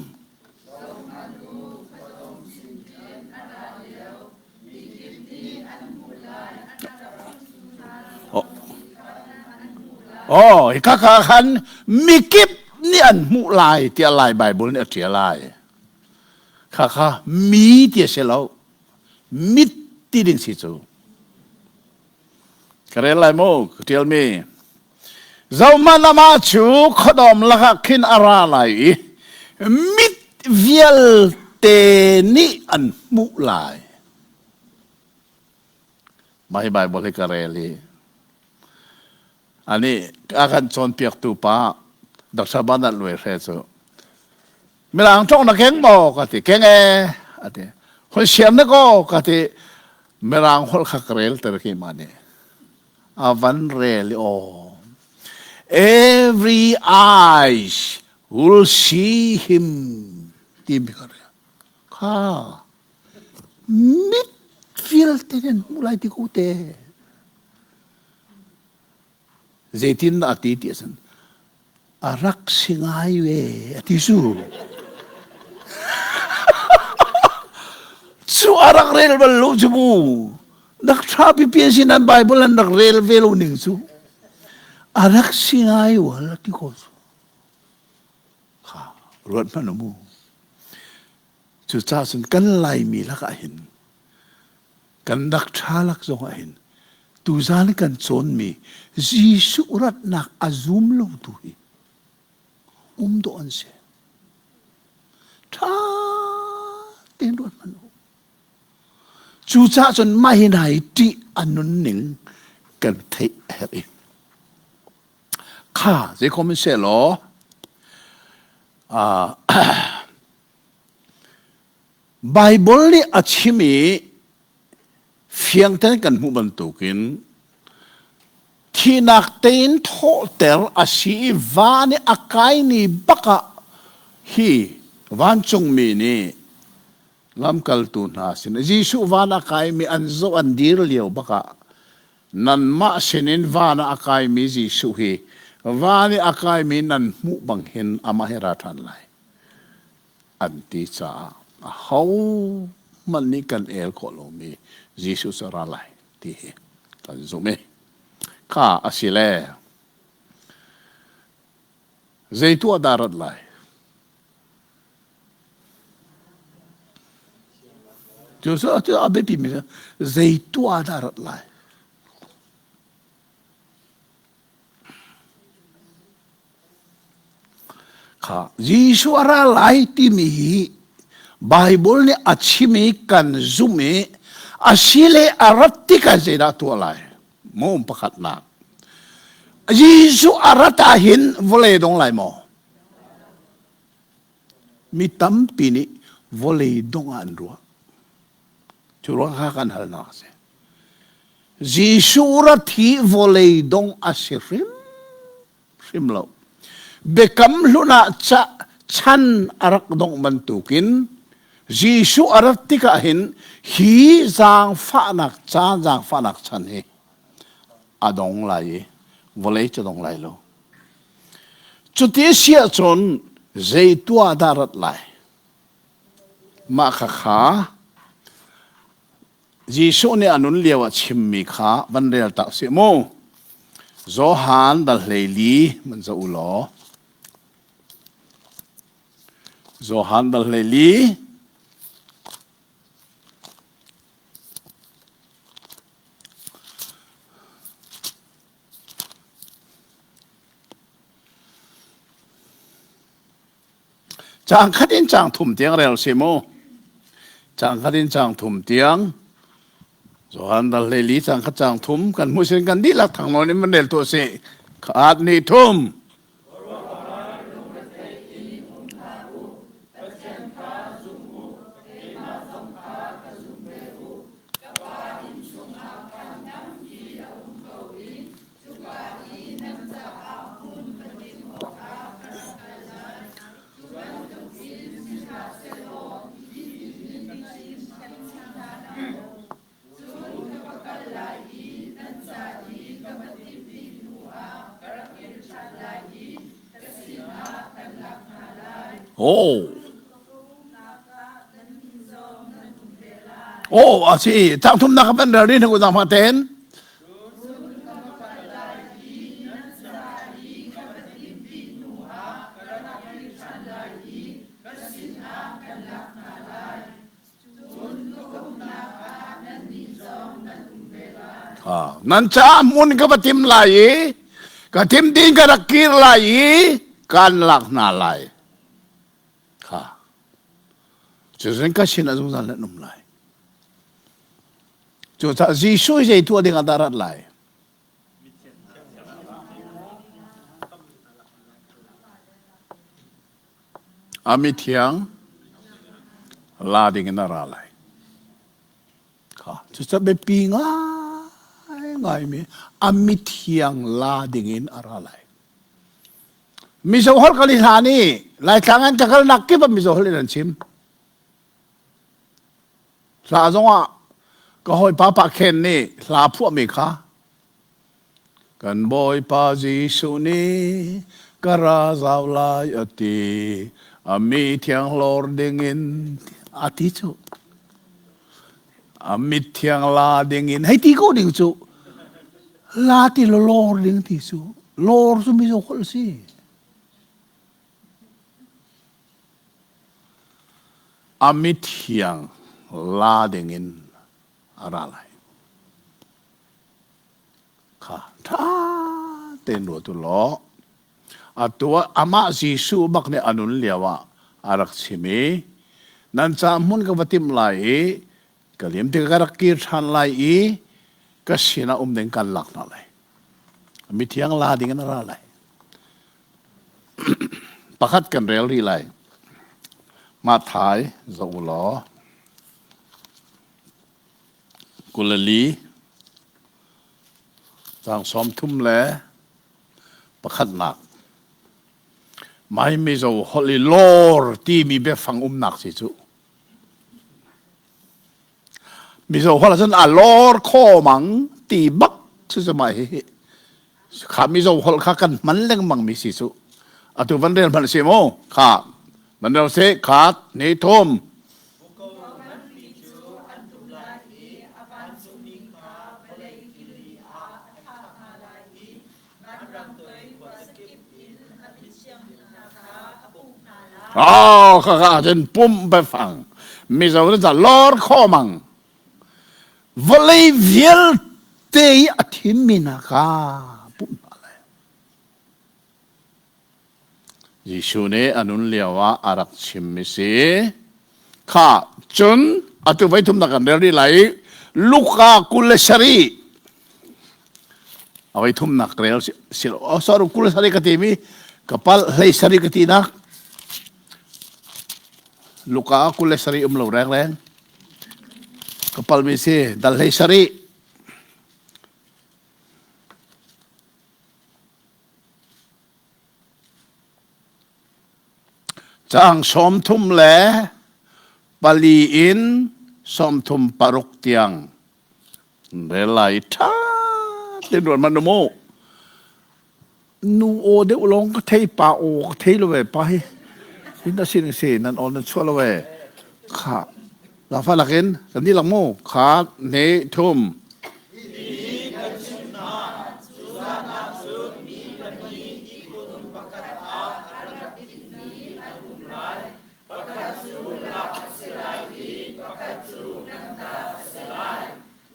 Oh, hika ka khan mikip nih an hmuh lai tiah Lai Bible nih a ṭial lai. Kha kha mi ti a si lo. Mit ti ding si cu. Ka rel lai mu, ka ṭialmi. Zohhmanh amah cu khuadawm lakah khin a ra lai i mit vialte nih an hmuh lai. Mah hi Baibal hi ka rel i ani a kan cawnpiaktu pa Dr. Bernard Luai Hre cu Mirang ṭong na keng maw ka ti keng e a ti hoi siam na ko ka ti Mirang holh kha ka rel ter keimah nih a van rel i aw every eyes will see him timi ka rel kha mit vialte nan hmuh lai ti ko te zeitin dah a ti ti ahcun a rak si ngai ve a ti cu cu a rak rel bal lo cu mu rak tha pipi a si nan Bible an rak rel ve lo ning cu a rak si ngai wal a ti ko cu kha ruat hmanh mu cucaah cun kan Laimi lakah hin kan rak ṭha lak zong ah hin tuzan kan cawnmi Jesuh ratnak a zum lo tu hi um dawh an si. Ṭha tein ruat hmanh u. Cucaah cun mah hi hna hi ṭih a nunning kan theih a herh i kha zeikhom in sehlaw Baibal nih a chim i fiang tein kan hmuh bantukin thihnak tein thawhter a si i van i a kaimi bak ah hi vancungmi nih lamkaltu hna sin Jesuh van a kaimi an zoh an dir lio bak ah nanmah sinin van ah a kaimi Jesuh hi van i a kaimi nan hmuh bang hin amah hi ra ṭhan lai. An ti caah ahohmanh nih kan el khawh lomi Jesuh cu a ra lai ti hi kan zumh i kha a si le zei tuah dah rat lai? Cu cu a biapimi cu zei tuah dah rat lai? Kha Jesuh a ra lai timi hi Baibal nih a chim i kan zumh i a si le a rat tikah zeidah tuah lai? Mum pakhatnak. Jesuh a rat ahhin vawlei dong lai maw? Mi tampi nih vawlei dong ah an ruah. Cu ruang kha kan halnak a si. Jesuh rat hi vawlei dong a si hrim hrim lo. Biakam hlun ah chan a rak dongh bantukin Jesuh a rat tikah hin hi zaangfahnak caan zaangfahnak chan hi a dong lai i vawlei cu dong lai lo. Cuti si ahcun zei tuah dah rat lai? Mah khakha Jesuh nih a nun lio ah chimmi kha van rel tak sih mu. Johan dal 14 man zoh u law. Johan dal 14 Caang khat in caang thum tiang rel si mu. Caang khat in caang thum tiang. Johan dal 14 caang khat caang thum kan hmuh sin kan dihlak thang nawn in van rel tuah si. Khat ni thum. Oh. Oh, a si. Cang thumnak ka van rel rin ku zang ten. Nan caah hmun ka va tim lai i ka tim ding ka rak kir lai i kan lak hna lai. Kha. Cucun ka sin ah zungzal nan um lai. Cucaah Jesuh zei tuah ding ah dah rat lai? A mithiang la ding in a ra lai. Kha cucu biapi ngaingaimi a mithiang la ding in a ra lai. Mizo holh kan i hlan i Laitlang an ka kalnak kip ah Mizo holh in an chim. Hla zongah ka hawipa Pa Khen nih hla phuahmi kha Kan Bawipa Jesuh nih ka ra zau lai a ti, a mi thianghlawr dingin a ti cu. A mit thiang la dingin hei ti ko ding cu. La ti lo lor ding ti cu. Lor cu mizo holh si. A mithiang la dingin a ra lai. Kha ṭha tein ruat u law atu ah amah Jesuh bak nih a nun lio ah a rak chim i nan ca hmun ka va timh lai i ka lim tik ka rak kir ṭhan lai i ka sinah um ding kan lak hna lai. Mithiang la ding in a ra lai. Pakhat kan rel rih lai. Mathai zoh u law 24 caang 31. Mai Mizo holh i lawr timi biafang umnak si cu. Mizo holh ahcun a lawr kho mang ti bak cu cu mah hihi. Kha Mizo holh kha kan hman lengmang mi si cu. Atu van rel hmanh si mu. Kha van rel si khat ni thum. Muko nganpi cu an tum lai i a vancungmi kha vawlei kili ah a thlah hna lai i vanram toi khuazakip in a mithiang hna kha a pumh hna lai. Oh, khakha ahcun pumh biafang Mizo nih cun lawr khawmang vawlei vialte i a thimmi hna kha pumh hna lai. Jesuh nih a nun lioah a rak chimmi si. Kha cun atu voi thumnak kan rel rih lai i Luka 27 a voi thumnak rel si oh sorry 27 ka timi ka pal 17 ka tinak Luka 27 um lo reng reng ka palmi si dal 17 Caang 34 in 36 tiang rel lai ṭha tein ruat hmanh u mu. Nu aw deuh lawng ka thei, pa aw ka thei lo ee pa hi. Hin a sin si nan aw nan chuah lo ee. Kha lafa lakin kan dihlak mu. Kha ne thum. Hihi kan chimh hna, cu zan ah cun mi pahnih ihkhun pakhat ah an rak itmi an um lai, pakhat cu lak a si lai i pakhat cu lanhtak a si lai.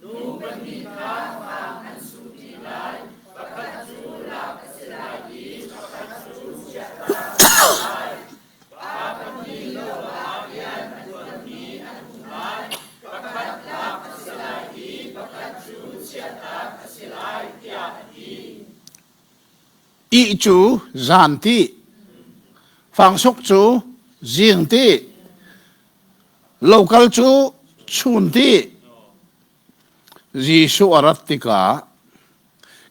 Nu pahnih kha fang an suhṭi lai, pakhat cu lak a si lai i pakhat cu chiahtak a si lai. Pa pahnih lo ah rian a ṭuanmi an um lai, pakhat lak a si lai i pakhat cu chiahtak a si lai, tiah a ti. Ih cu zan ti, fangsuk cu zing ti, lokal cu chun ti. Jesuh a rat tikah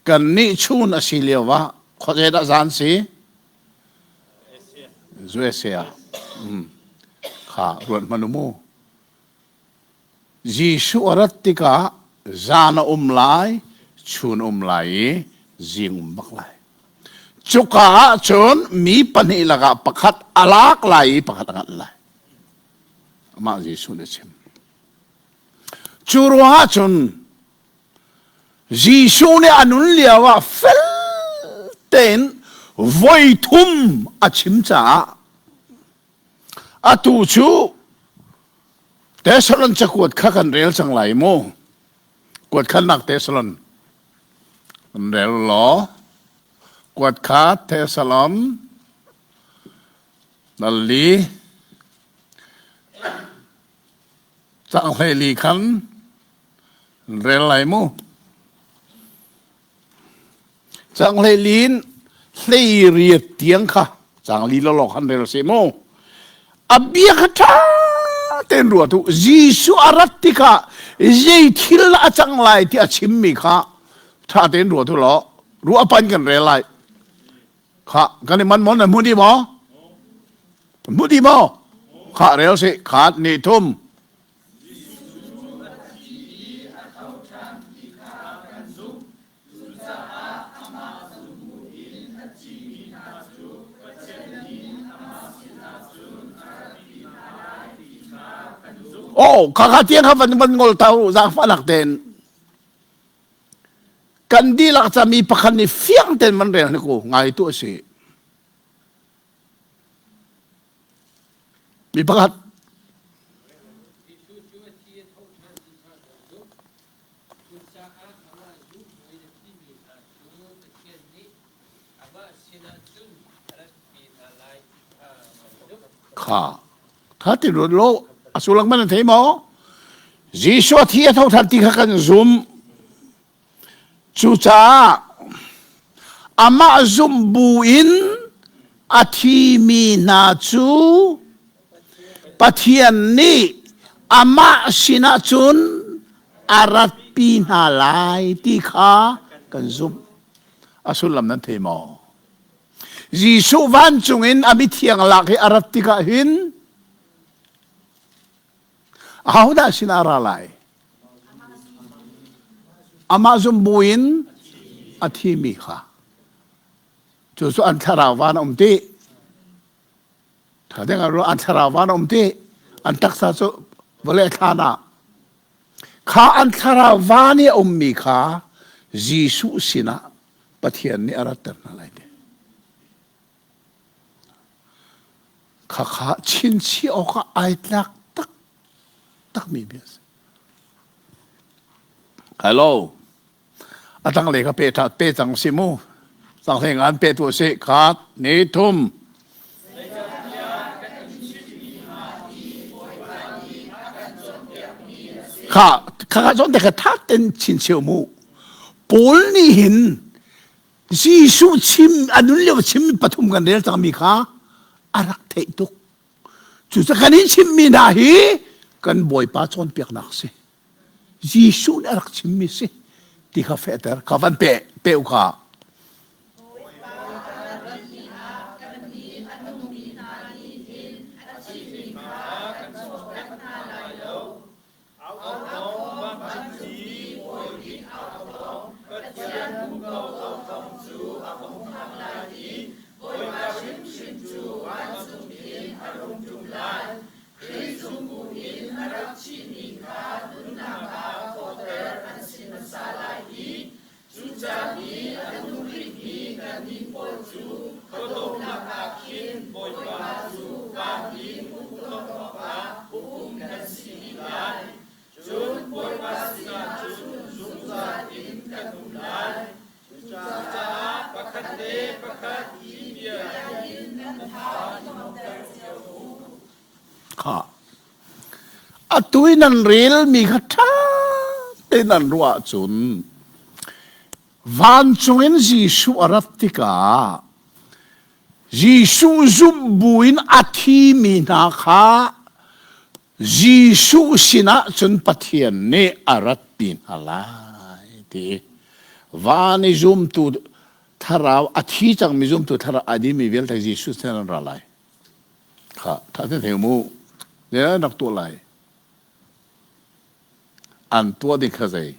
kannih chun a si lio ah khuazei dah zan si? USA kha ruat hmanh u mu. Jesuh a rat tikah zan a um lai, chun um lai i zing um bak lai. Cuka ah cun mi pahnih lakah pakhat a lak lai i pakhat a nganh lai. Amah Jesuh nih a chim. Cu ruangah cun Jesuh nih a nun lio ah fel tein voi thum a chim caah atu cu Thessalon cakuat kha kan rel cang lai mu. Kuat khannak Thessalon kan rel law kuat kha Thessalon nalli Cang hleili khan rel lai mu. Cang hleili in hlei riat tiang kha cang li lawlaw khan rel se mu. A bia kha ṭha tein ruat u. Jesuh a rat tikah zei thil a cang lai ti a chimmi kha ṭha tein ruat u law ruah pan kan rel lai. Kha kan i man maw nan hmu dih maw? Hmu dih maw? Kha rel si khat ni thum. Oh, kha kha tiang kha van van ngol tau zaangfahnak tein Kan dihlak ca mi pakhat nih fiang tein van rel hnik u ngai tu a si. Mi pakhat Kha tha ti ruat lo a sullam man thei maw? Jesuh a thi a tho than ti kha kan zum. Cucaah amah zumh bu in a thimi hna cu Pathian nih amah sinah cun a ratpi hna lai ti kha kan zumh. A sullam nan thei maw? Jesuh vancung in a mithiang lak hi a rat tikah hin ahodah sinah a ra lai? Amah zum buin a thimi kha. Cu cu an thlarau van a um ti. Thadeng an thlarau van a um ti. An taksa cu vawlei thlan ah kha an thlarau van i a ummi kha Jesuh sinah Pathian nih a ratter hna lai ti. Khakha chinchiah awkah ai tlak taktakmi bia a si. Hello. A tanglei kha pe pe cang si mu. Tanglei ngan pe tu si. Khat, ni thum. Kha kha kha zawn te kha tha ten chin cheu mu. Paul nih hin Jesuh chim a nun lio chim pathum kan rel cangmi kha a rak theih tuk. Cucaah kan in chimmi hna hi kan Bawipa cawnpiaknak si. Jesuh nih a rak chimmi si ti kha fehter kha van pe pe u kha. Kha atu i nan relmi kha ṭha tein nan ruah ahcun vancung in Jesuh a rat tikah Jesuh zumh buin a thimi hna kha Jesuh sinah cun Pathian nih a ratpi hna lai ti van i zumtu thlarau a thi cangmi zumtu thlarau a dimi vialte Jesuh sin an ra lai. Kha tha te theu mu. Ne rak tuah lai. An tuah ding kha zei?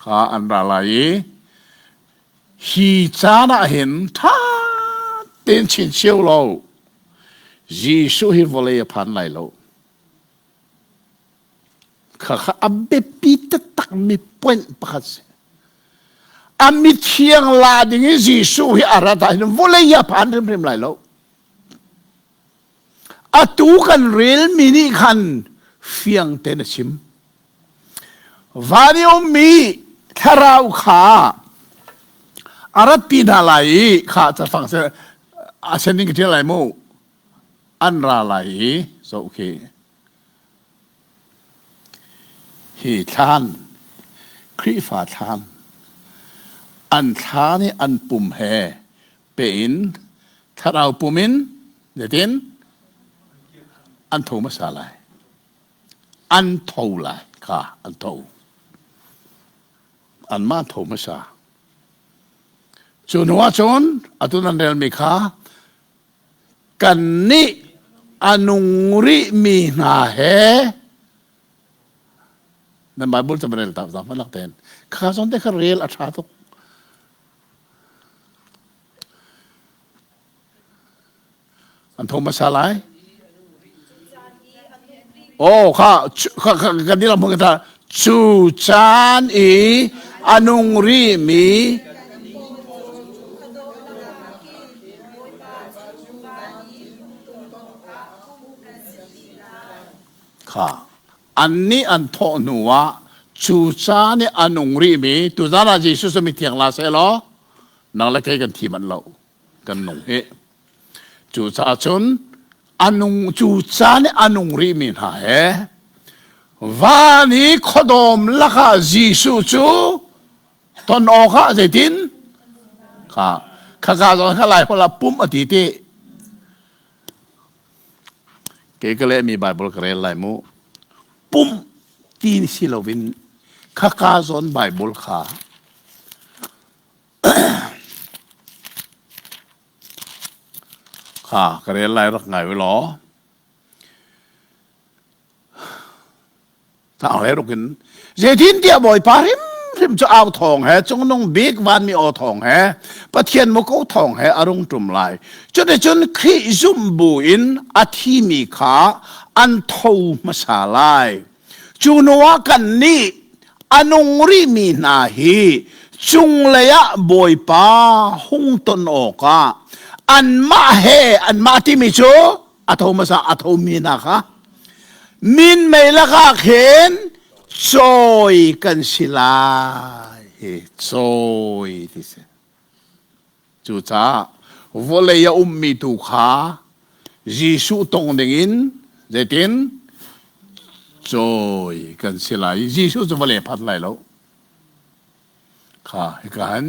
Kha an ra lai i. Hi caan ah hin ṭha tein chin cio lo Jesuh hi vawlei a phan lai lo. Khakha a biapi taktakmi point pakhat si. A mithiang la ding i Jesuh hi a rat ahhin vawlei a phan hrimhrim lai lo. Atu kan relmi nih khan fiang tein a chim. Van i ummi thlarau kha a ratpi hna lai i kha cafang a sen in ka ṭial lai mu. An ra lai i zoh khi. Hi thlan, Khrihfa thlan, an thlan i an pum he pe in thlarau pum in zeitin an tho hmasa lai. An tho lai kha an tho. Anmah tho hmasa. Cu hnu ah cun atu nan relmi kha Kannih a nung rihmi hna he nan Bible cu rel ta zang lak ten kha zawn te kha rel a ṭha tuk. An tho hmasa lai. Oh kha kan dilam hmun ta cu caan i a nung rihmi kha annih an thawh hnu ah cu caan i a nung rihmi tuzan ah Jesuh cu mithiang la seh law nang le kei kan thi manh lo kan nung hi Cucaah cun a nung cu caan i a nung rihmi hna he van i khuadawm lakah Jesuh cu ton awkah zeitin kha khaka zawn kha lai holh ah pumh a ti ti kei ka lehmi Bible ka rel lai mu pumh ti si loin khaka zawn Bible kha Kha ka rel lai rak ngai u law. Tang le ruk in zeitintiah Bawipa hrimhrim cu au thawng he cungnung bik vanmi aw thawng he Pathian muko thawng he a rung ṭum lai. Cuticun Khrih zumh bu in a thimi kha an tho hmasa lai. Cu hnuah kannih a nung rihmi hna hi cunglei ah Bawipa hung ton awkah anmah he anmah timi cu a tho hmasa a thomi hna kha minmei lakah khin cawi kan si lai hi cawi ti si. Cucaah vawlei a ummi tu kha Jesuh tong dingin zeitin cawi kan si lai. Jesuh cu vawlei a phan lai lo. Kha hika hin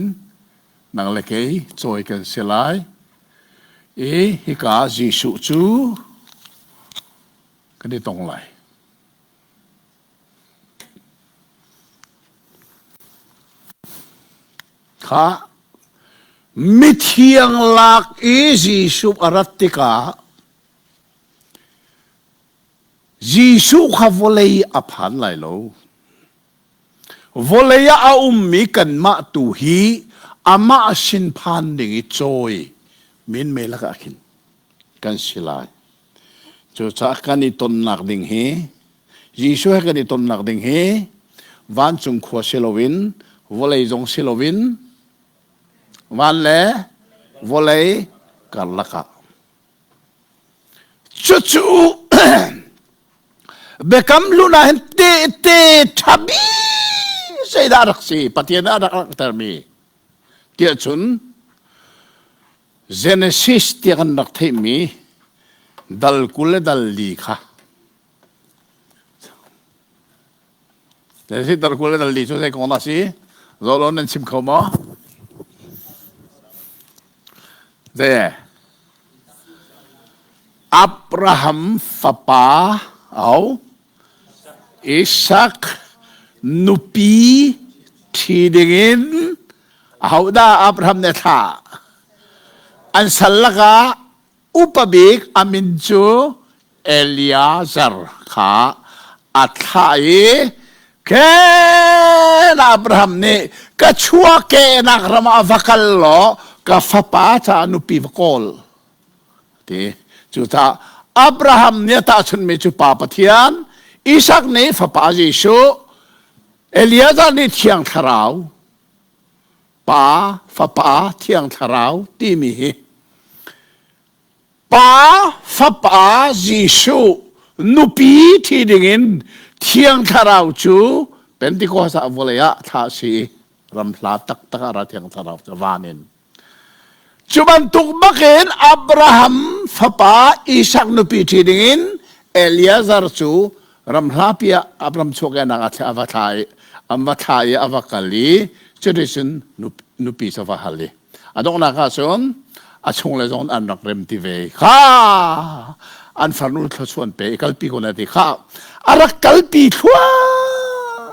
nang le kei cawi kan si lai. I hika Jesuh cu kan i tong lai. Kha mithiang lak i Jesuh a rat tikah Jesuh kha vawlei a phan lai lo. Vawlei ah a ummi kanmah tu hi amah sin phan ding i cawi minmei lakah khin kan si lai. Cucaah kan i tonnak ding hi Jesuh he kan i tonnak ding hi vancung khua si loin vawlei zong si loin van le vawlei karlak ah cucu biakam hlun ah hin tehte ṭha bik zeidah rak si Pathian nih a rak langhtermi tiah cun Genesis tiah kan rak theihmi dal 20 le dal li kha Genesis dal 20 le dal li cu zei kong dah si? Zolo nan chim kho maw? Zei? Abraham fapa au Isak nupi ṭhi dingin ahodah Abraham nih a thlah? An sal lakah upa bik a min cu Eliezer kha a thlah i khen Abraham nih Ka chuahkehnak ram ah va kal law ka fapa caah nupi va kawl. Ti. Cucaah Abraham nih a tahchunhmi cu Pa Pathian, Isak nih fapa Jesuh, Eliezer nih Thiang Thlarau, Pa, Fapa, Thiang Thlarau timi hi Pa, Fapa, Jesuh nupi thi dingin Thiang Thlarau cu Pentecost ah vawlei ah thlah si i ramhla taktak ah ra Thiang Thlarau cu van in. Cu bantuk bakin Abraham fapa Isak nupi ṭhi dingin Eliezer cu ramhlapi ah Abraham chuahkehnak ah a va thla i an va thla i a va kal i cuticun nupi cu va hal i a donghnak ah cun a chungle zong an rak rem ti ve kha an farnu thluachuah an pe i kalpi ko na ti kha a rak kalpi thluahmah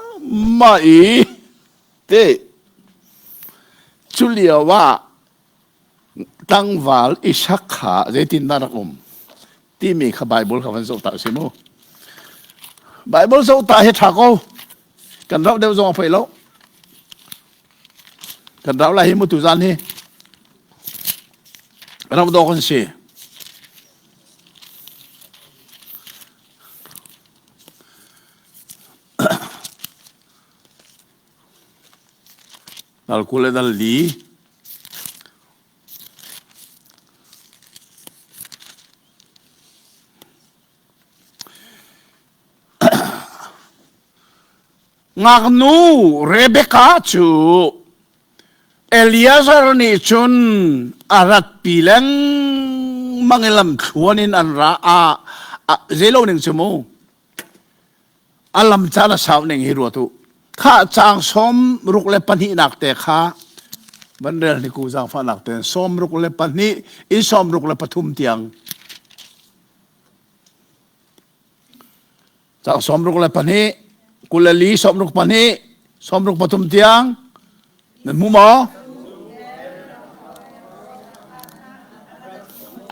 i te cu lio ah tlangval Isak kha zeitindah rak um timi kha Bible kha van zoh ta si mu Bible zoh ta hi ṭha ko kan rauh deuh zong a poi lo Kan rau lai hi mu tuzan hi. Rau dawk an si. Dal kul le dal li. Ngaknu Rebekah cu Eliezer nih cun a ratpi lengmang i lamthluan in an ra a zeilo ning cu mu a lam caan a sau ning hi ruat u kha caang sawm ruk le pahnihnak te kha van rel ni ku zaangfahnak te sawm ruk le pahnih in sawm ruk le pathum tiang Caang 62, 24, 62, 63 tiang nan hmu maw?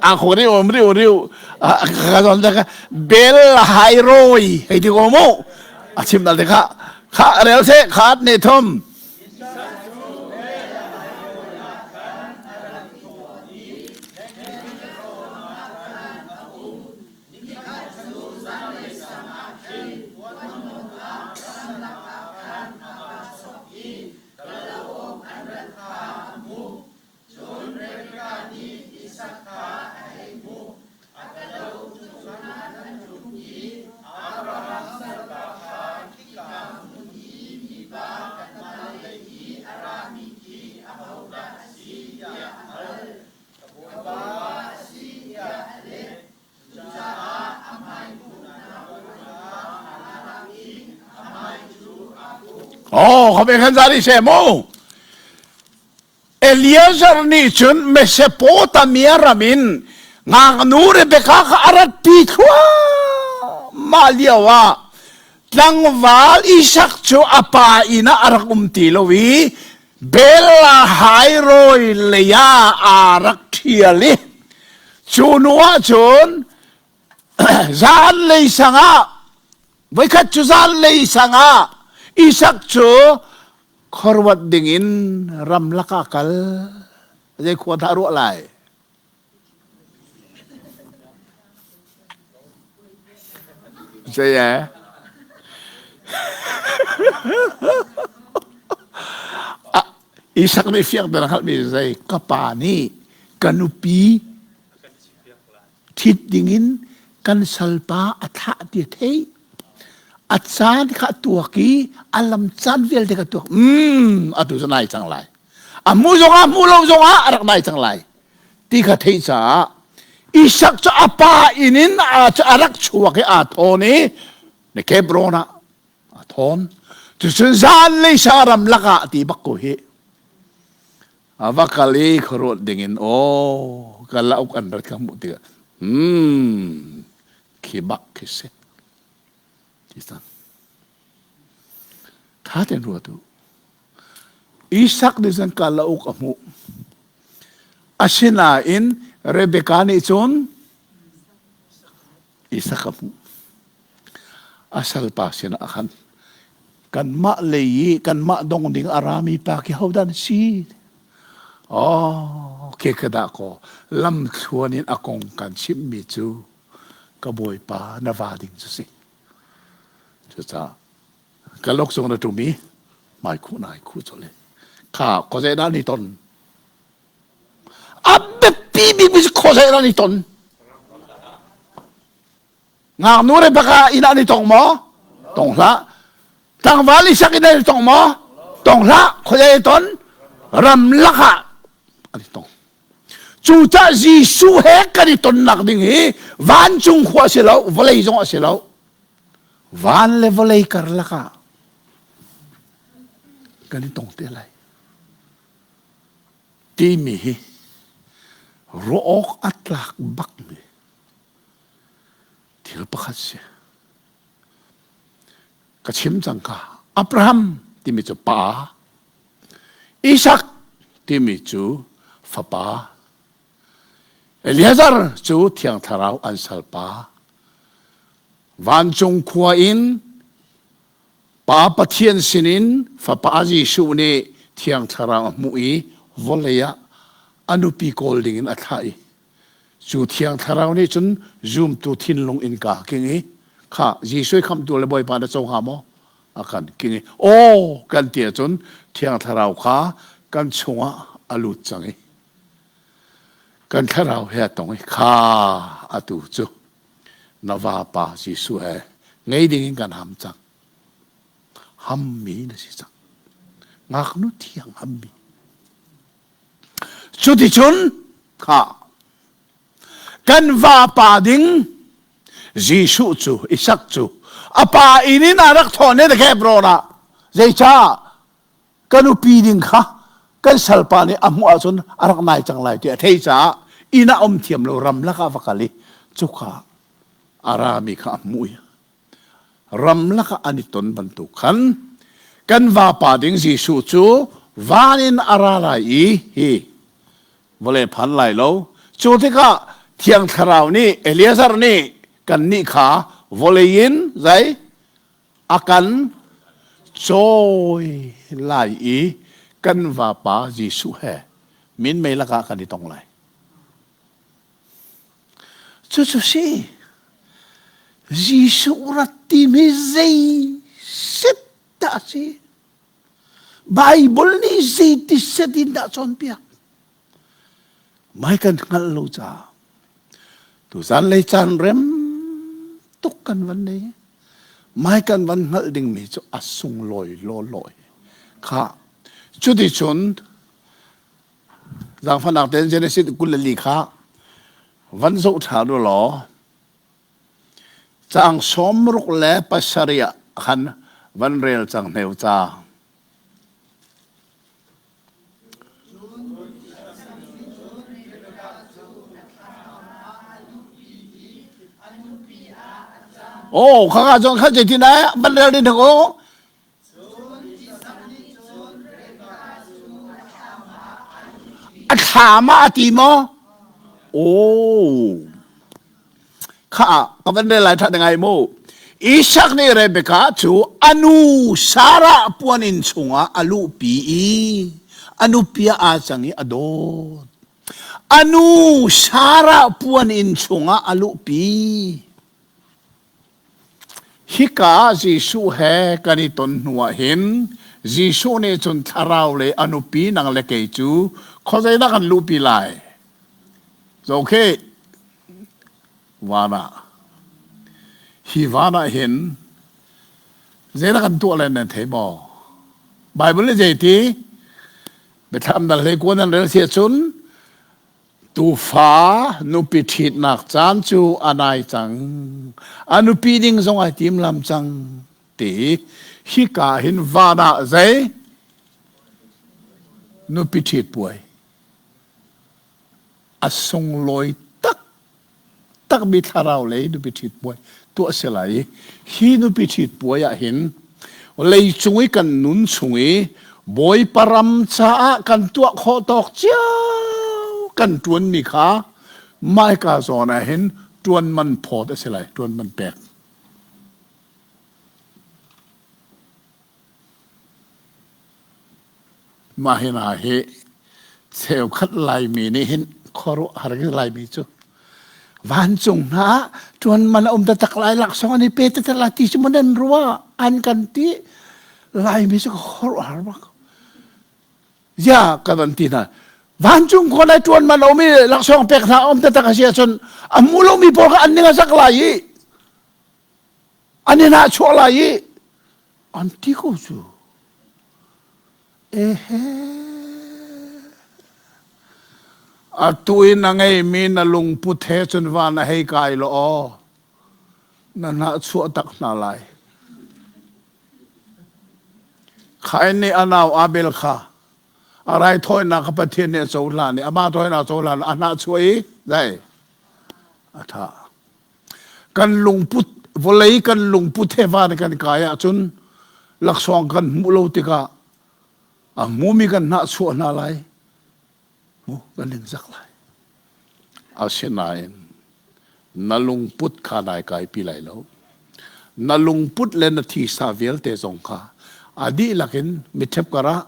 A ko riu riu riu ka zon ka bel hai roi hei ti ko mu a chim dal te kha kha rel se khat ne thum Nikhat cu zanlei sang ah khin puanmawng ah ramlak ah khan a kaa chawk i kalauk an rat kha a hmuh. Cun Rebekah nih Isak kha a hei hmuh. A kalauk cu cun an tluk i Abraham salpa kha khika hmun i mipa kanmah lei i a rami khi ahodah a si tiah a hal. Ka bawipa a si tiah a leh. Cucaah a hmai hmuhnak puan kha aa lak i a hmai cu aa khuh. Oh, khabe khan zari se mu. Eliezer nih cun Mesopotamia ram in ngaknu Rebekah kha a ratpi thluahmah lio ah tlangval Isak cu a pa inn ah a rak um ti lo i Bella hairawi lei ah aa rak ṭhial i cu hnu ah cun zanlei sang ah voikhat cu zanlei sang ah Isak cu khuaruat dingin ramlak ah kal zei khua dah ruah lai Zei ee? Isak nih fiang tein a hngalhmi zei ka pa nih ka nupi ṭhit dingin kan salpa a thlah ti a theih. A caan kha a tuak i a lam caan vialte kha tuak. Mm, atu cu nai cang lai. A hmu zongah hmu lo zongah a rak nai cang lai. Ti kha theih caah Isak cu a pa inn in a, a rak chuak i aa thawn i Hebron ah aa thawn. Cucun zanlei sa ramlak ah ti bak ko hi. A va kal i khuaruat dingin aw ka lauk an rat ka hmuh tikah hmm khi bak khi si. Ti cang. Tha tein ruat u. Isak nih cun kalauk a hmuh. Asinain Rebekah nih cun Isak a hmuh. A salpa sinah khan. Kanmah lei i kanmah dong ding a rami pa khi hodah na si? Oh, ke ka dah kaw lamthluan in a kong kan chimhmi cu ka bawipa na va ding cu si. Cucaah ka lok zong na ṭum i hmai khuh nai khuh colh i kha khuazei dah ni ton? A biapi bikmi cu khuazei dah ni ton? Ngaknu Rebecca inn ah an i tong maw? Tong hlah. Tlangval Isak inn ah an i tong maw? Tong hlah. Khuazei i ton? Ramlak ah an i tong. Cucah Jesuh he kan i tonnak ding hi vancung khua a si lo, vawlei zong a si lo. Van le vawlei karlak ah kan i tong te lai. Timi hi ruah awk a tlak bakmi Thil pakhat si. Ka chim cang ka. Abraham timi cu pa, Isak timi cu fapa, Eliezer cu Thiang Thlarau an salpa. Vancung khua in Pa Pathian sinin Fapa Jesuh nih Thiang Thlarau a hmuh i vawlei ah a nupi kawl dingin a thlah i Cu Thiang Thlarau nih cun zumtu thinlung innka a king i, kha Jesuh khamhtu le Bawipa na co hnga maw? A kan king i, aw kan ti ahcun Thiang Thlarau kha kan chungah a lut cang i kan thlarau he a tong i kha atu cu na vapa Jesuh he ngei ding in kan ham cang. Hammi na si cang. Ngaknu thiang hammi. Cuticun kha kan vapa ding Jesuh cu Isak cu a pa inn in a rak thawn i Hebron ah zeicah ka nupi ding kha kan salpa nih a hmuh ahcun a rak nai cang lai ti a thei caah inn ah um thiam lo ramlak ah va kal i cuka a rami kha a hmuh i Ramlak ah an i ton bantuk khan kan vapa ding Jesuh cu van in a ra lai i hi vawlei phan lai lo. Cu tikah Thiang Thlarau nih Eliezer nih kannih kha vawlei in zei a kan cawi lai i kan vapa Jesuh he minmei lakah kan i tong lai. Cucu si Jesuh rat timi zei set dah a si? Bible nih zeiti set in dah cawnpiak? Mai kan hngalh lo caah tuzan lei caan rem tuk kan van nei. Mai kan van hngalh dingmi cu a sunglawi lawlaw kha cuticun Zaangfahnak tein Genesis 24 kha van zoh ṭhan u law caang 67 ah khan van rel cang hneu ca. Oh, khaka cun kha zeitin ai van rel ding o. A thlam ah a ti maw? Oh. Kha ka van rel lai ṭha ngai mu. Isak nih Rebekah cu a nu Sarah puan inn chungah a luhpi i a nupi ah aa cang i a dawt. A nu Sarah puan inn chungah a luhpi. Hika ah Jesuh he kan i ton hnuah hin Jesuh nih cun thlarau le a nupi nang le kei cu khuazeidah kan luhpi lai? Okay, van ah. Hi van ah hin zeidah kan tuah len nan thei maw? Bible nih zeiti? Biathlam dal hlei kuan nan rel si ahcun Tuufa nupi ṭhitnak caan cu a nai cang. A nupi ding zong ai timlam cang ti hika hin van ah zei nupi ṭhit puai a sunglawi tak takmi thlarau lei nupi ṭhit puai tuah si lai i hi nupi ṭhit puai ah hin leicung i kan nun chung i Bawipa ram caah kan tuah khawh tawk cio kan ṭuanmi kha maika zawn ah hin ṭuan man phawt a si lai ṭuan man pek. Mah hi hna hi cheukhat Laimi nih hin khuaruahhar in Laimi cu vancung hna ah ṭuan man a um taktak lai laksawng an i pe taktak lai ti cu maw nan ruah an kan ti Laimi cu khuaruahhar bak. Ya kan an ti hna. Vancung khua lai ṭuan man a um i laksawng pek hna a um taktak a si ahcun a hmu lomi pawl kha an ning a zak lai i an i nahchuah lai i an ti ko cu. Ehe. Atu in a ngeimi na lungput he cun van a hei kai law aw. Na hnahchuah tak hna lai. Khain nih a nau Abel kha a raithawinak kha Pathian nih a cohlan i amah thawinak a cohlan a hnahchuah i dai a tha. Kan lungput vawlei kan lungput he van kan kai ahcun laksawng kan hmuh lo tikah a hmumi kan hnahchuah hna lai. Mu kan ningzak lai. Asinain na lungput kha nai kaipi lai lo. Na lungput le na thisa vialte zong kha a dihlak in mitṭhep karah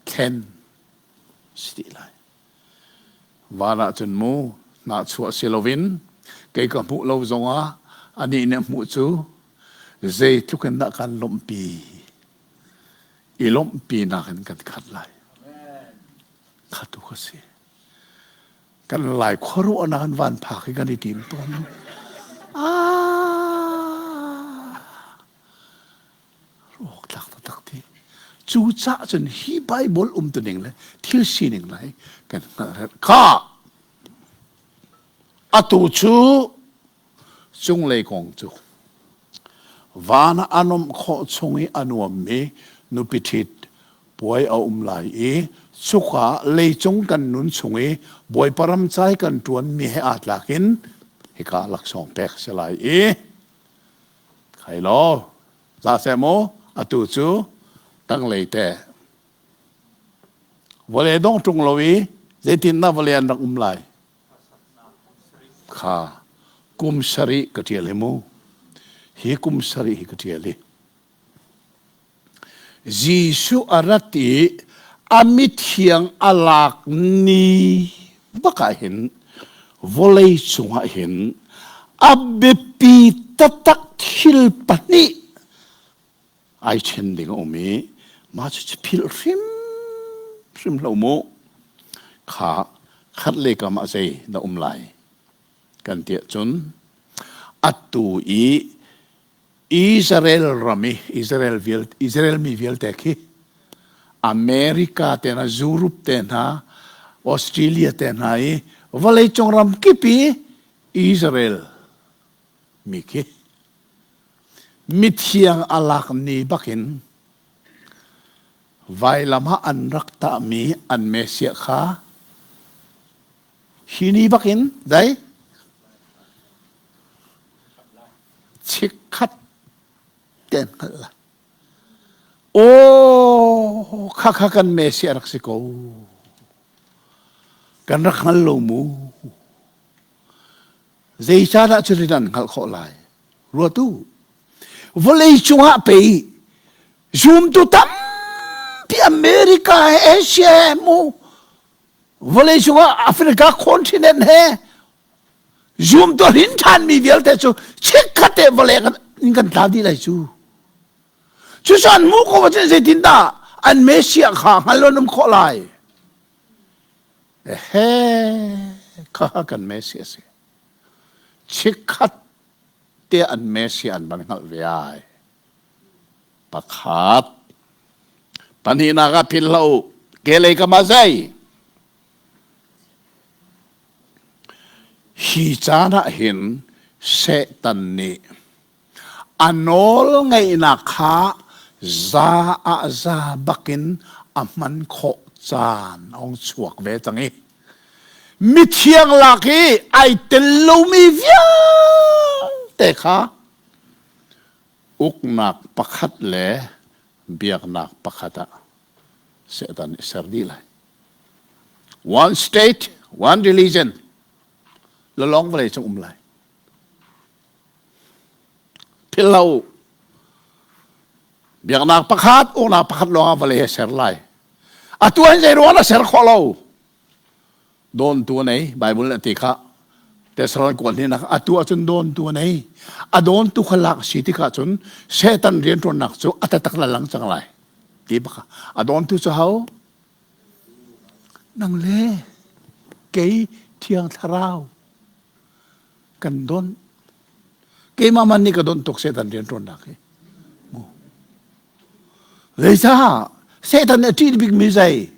thlen si dih lai. Van ah cun mu hnahchuah si loin kei ka hmuh lo zongah anih nih a hmuh cu zeitluk in dah kan lawmhpi i lawmhpinak in kan khat lai. Khatu ka si. Kan lai khuaruahnak an van phak hi kan i tim tawn. Ah! Ruak tlak taktak ti. Cu cah cun hi Bible um tuning le thil sining lai kan hngalh kha atu cu cunglei kong cu van ah a nuamh khawh chung i a nuammi nupi ṭhit puai a um lai i cuka leicung kan nun chung i Bawipa ram cai kan ṭuanmi he aa tlak in hika laksawng pek a si lai i khai law za seh mu atu cu tanglei te vawlei dong ṭung lo i zeitindah vawlei an rak um lai Kha kum sarih ka ṭial hi mu. Hi kum sarih hi ka ṭial hi. Jesuh a rat i a mithiang a lak ni bak ah hin vawlei cungah hin a biapi taktak thil pahnih ai ṭhen ding a um i mah cucu philh hrimhrim hlah mu kha khat le kam ah zei na um lai kan ti ahcun atu i Israel ram i Israel vial Israel mi vialte khi America te hna Europe te hna Australia te hna i vawleicung ram kip i Israel mi khi Mithiang a lak ni bakin vailam ah an rak tahmi an Messiah kha hi ni bakin dai chikkhat te an hngalh lai. Aw, khakha kan Messiah rak si ko. Kan rak hngal lo mu. Zeicahdah cutin an hngalh khawh lai? Ruat u. Vawlei cungah pei zumtu tampi America he Asia he mu vawlei cungah Africa continent he zumtu hrin ṭhanmi vialte cu chikkhat te vawlei in kan tla dih lai cu. Cucu an hmuh ko ahcun zeitindah an Messiah kha hngal lo an um khawh lai? Ehe, kha kan Messiah a si. Chikkhat te an Messiah an van hngalh ve ai. Pakhat. Pahnihnak ah philh hlah u. Kelei ka ma zei? Hi caan ah hin Satan nih A nawlngeihnak kha za ah za bakin a hman khawh caan a hung chuak ve cang i mithiang lak i ai tel lomi vialte kha uknak pakhat le biaknak pakhat ah Satan nih ser dih lai. One state, one religion. Lalong vawlei cung um lai. Philh hlah u. Biaknak pakhat, uknak pakhat lawng ah vawlei he ser lai. Atu hin zei ruang na ser khawh lo? Dawntu a nei. Bible nih a ti kha. Thessalon kuat nih atu ahcun dawntu a nei. A dawntu kha lak si tikah cun Satan rianṭuannak cu a taktak la lang cang lai. Ti baka. A dawntu cu ho? Nang le kei Thiang Thlarau kan don. Keimah man nih ka don tuk Satan rianṭuannak hi. Zeicah Satan nih a ṭih bikmi zei?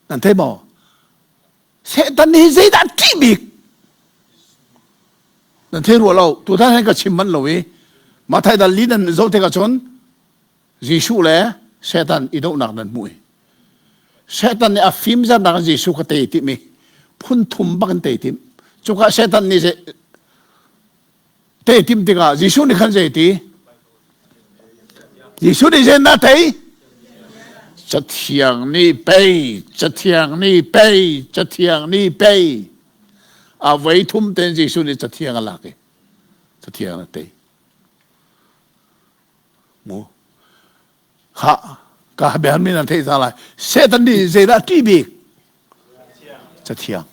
Nan thei maw? Satan nih zeidah a ṭih bik? Nan thei rua lo. Tutan hin ka chim manh lo i Mathai dal li nan zoh tikah cun Jesuh le Satan i dohnak nan hmuh i Satan nih a fimzarnak in Jesuh ka tei timi phun thum bak in tei tim. Cuka Satan nih Tei tim tikah Jesuh nih khan zei ti? Jesuh nih zei dah tei? Cathiang nih pei, cathiang nih pei, cathiang nih pei. A voi thum ten Jesuh nih cathiang a lak i cathiang a tei. Mu. Kha ka bia min an theih lai. Satan nih zeidah ṭih bik? Cathiang.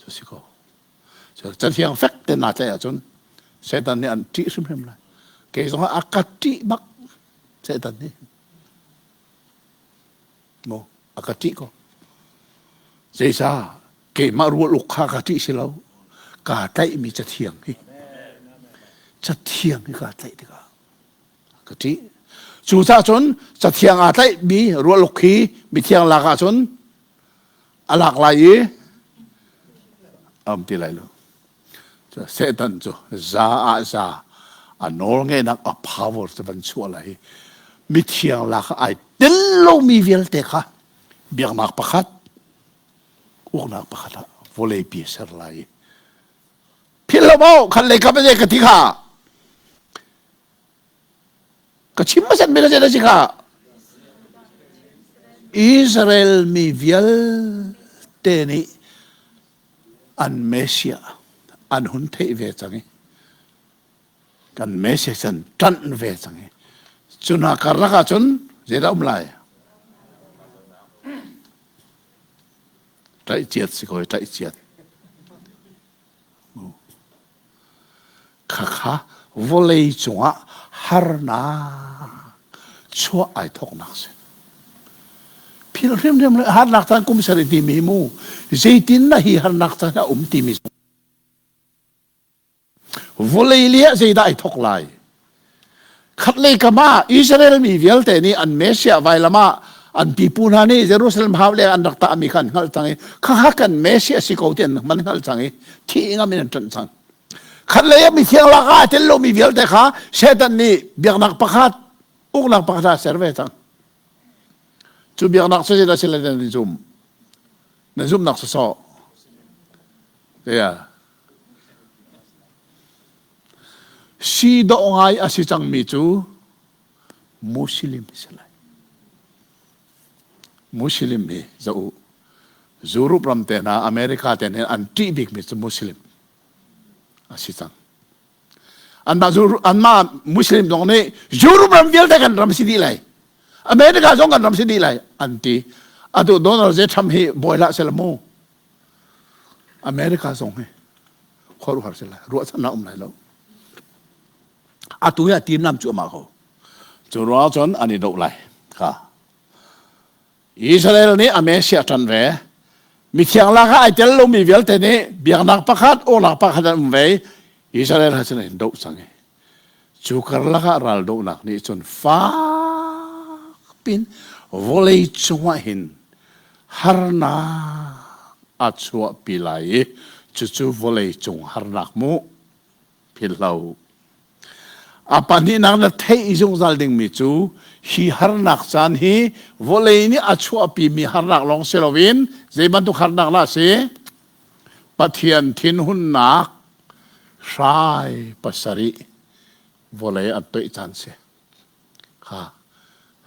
Cu si ko. Cathiang fek te naa tlaih ahcun Satan nih an ṭih hrimhrim lai. Kei zong a ka ṭih bak Satan nih. Maw a ka ṭih ko. Zeicah keimah rual uk kha ka ṭih si lo. Kaa tlaihmi cathiang hi. Cathiang hi kaa tlaih tikah ka ṭih. Cucaah cun cathiang aa tlaihmi rual uk hi mithiang lak ahcun a lak lai i a um ti lai lo. Satan cu za ah za a nawl ngeihnak a power cu van chuah lai i mithiang lak ah ai tel lomi vialte kha biaknak pakhat uknak pakhat ah vawleipi a ser lai i philh lo maw khan lei kam ka ti kha Ka chim hmasat mi ka zei si kha? Israel mi vialte nih an Messiah an hun theih ve cang i kan Messiah can ṭanh ve cang i cu hna karlak ah cun zeidah um lai? Tlaihciat si ko tlaihciat. Khakha vawlei cungah harnak chuah ai thawknak si. Phil hrimhrim le harnak caan kum sarih timi mu zeitin na hi harnak caan a um timi vawlei li ah zeidah ai thawk lai Khatlei kam ah Israel mi vialte nih an Messiah vailam ah an pipu hna nih Jerusalem hau leng an rak tahmi kha an hngalh cang i khakha kan Messiah si ko ti an man hngalh cang i thi ngam in an ṭanh cang. Khatlei ah mithiang lak ah aa tel lomi vialte kha Satan nih biaknak pakhat uknak pakhat ah a ser ve cang. Cu biaknak cu zeidah si le nan zum? Na zumhnak sawsawh. Yeah. Si dawh ngai a si cangmi cu Muslim si lai. Muslim hi zoh u. Europe ram te hna, America te hna an ṭih bikmi cu Muslim a si cang. Anmah, anmah Muslim zong nih Europe ram vialte kan ram si dih lai. America zong kan ram si dih lai an ti. Atu Donald J. Trump hi bawi hlah seh mu. America zong hi khuaruahhar si lai ruahchannak um lai lo atu hi a timlam cu amah ko cu ruang cun an i doh lai kha Israel nih a Messiah ṭan ve mithiang lak ah ai tel lomi vialte nih biaknak pakhat awlak pakhat an um ve Israel ha cun an doh cang i Cu karlak ah raldohnak nih cun fak pin vawlei cungah hin harnak a chuahpi lai i cucu vawlei cung harnak mu philhlo. A pahnihnak na theih zungzal dingmi cu hi harnak caan hi vawlei nih a chuahpimi harnak lawng si loin zei bantuk harnak dah a si? Pathian thinhunnak hrai pasarih vawlei an toih caan si. Kha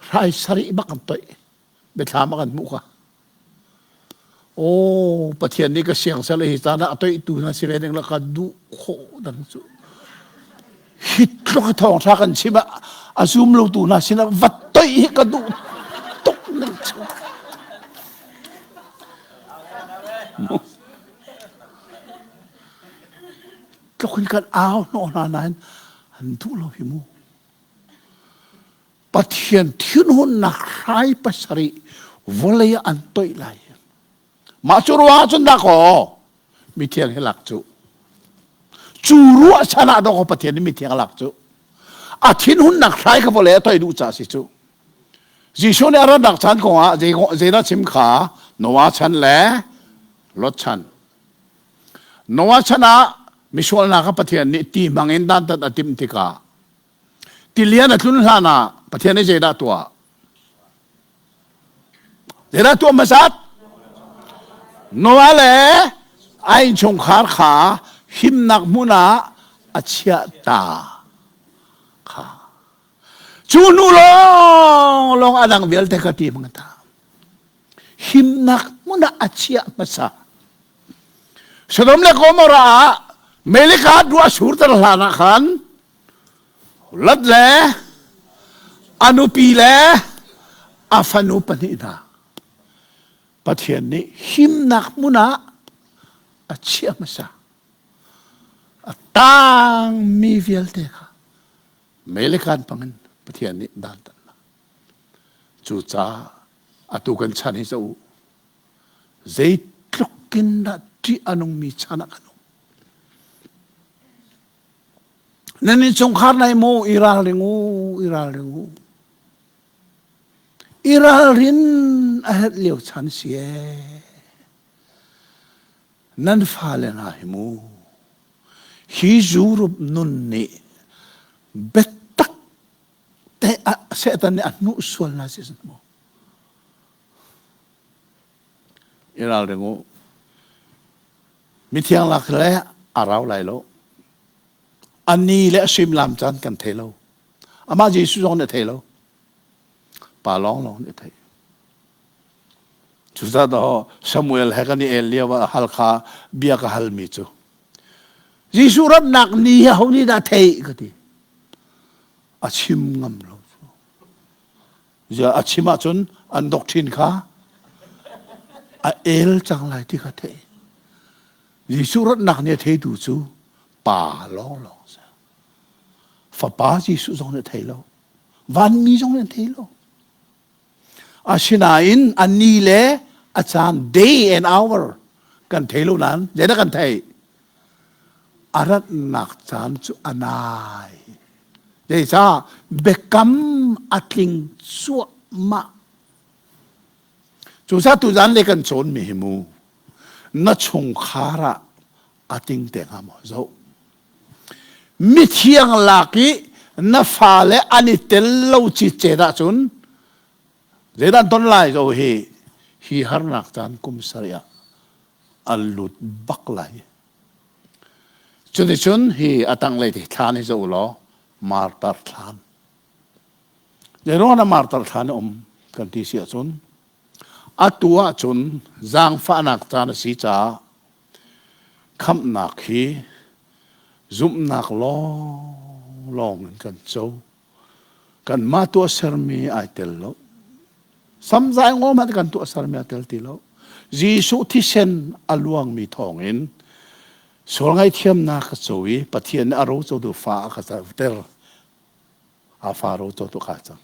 hrai sarih bak an toih. Biathlam a kan hmuh kha. Aw Pathian nih ka siang sel hi caan ah a toihtu hna si ve ding la ka duh khawh dang cu. Hi tluk thawng tha kan chim ah a zum lo tu hna sinah va toih hi ka duh. Tluk in kan au hnawh hna nain an duh lo hi mu. Pathian thinhunnak hrai pasarih vawlei ah an toih lai. Mah cu ruang ah cun dakaw mithiang hi lak cu. Cu ruah chan ah dakaw Pathian nih mithiang a lak cu. A thinhunnak hrai kha vawlei a toih duh caah si cu. Jesuh nih a ratnak chan kong ah zeidah chim kha Noah chan le Lot chan. Noah chan ah misualnak kha Pathian nih ti hmang in dantat a timh tikah tilian a tlun hlan ah Pathian nih zeidah tuah? Zeidah tuah hmasat? Noah le a innchungkhar kha himnak hmun ah a chiah ta kha. Cu hnu lawng lawng a dang vialte kha ti hmang ta. Himnak hmun ah a chiah hmasa. Sodom le Gomorrah ah Melika ruah surter hlan ah khan Lot le a nupi le a fanu pahnih hna Pathian nih himnak hmun ah a chiah hmasa. A tangmi vialte kha mei le kan bangin Pathian nih dantatnak. Cucaah atu kan chan hi zoh u. Zeitluk in dah ṭih a nungmi chan ah kan um. Nan innchungkhar nai mu i ralring u, i ralring u. I ralrin a herh lio chan si ee. Nan fale hna hi mu, hi Europe nun nih biatak te ah Satan nih a hnuh sual hna si mu. I ralring u. Mithiang lak le a rau lai lo. A ni le a suimilam caan kan thei lo. Amah Jesuh zong nih a thei lo. Pa lawnglawng nih a theih. Cucaah Samuel he kan i el lio ah Halkha bia ka halmi cu Jesuh ratnak ni hi ho nih dah theih ka ti. A chim ngam lo. A chim ahcun an doctrine kha a el cang lai ti kha theih. Jesuh ratnak ni a theitu cu pa lawnglawng si. Fapa Jesuh zong nih a thei lo. Vanmi zong nih an thei lo. Asinain a ni le a caan day and hour kan thei lo nain zeidah kan theih? A ratnak caan cu a nai. Zeicah biakam a tling cuahmah. Cucaah tuzan le kan cawnmi hi mu na chungkhar ah a ting te hnga maw zoh. Mithiang lak i na fale an i tel lo citcet ahcun zeidah an ton lai zo hi hi harnak caan kum sarih ah an lut bak lai. Cuticun hi a tanglei te thlan hi zoh law martar thlan. Zeiruang ah martar thlan a um kan ti si ahcun atu ahcun zaangfahnak caan a si caah Khamhnak hi zumhnak lawnglawng in kan co. Kanmah tuahsermi ai tel lo. Samzai ngaw hmanh kan tuahsermi ai tel ti lo. Jesuh thisen a luangmi thawngin sual ngaihthiamnak ka co i Pathian nih a ro cotu fa a ka ter. A fa ro cotu ka cang.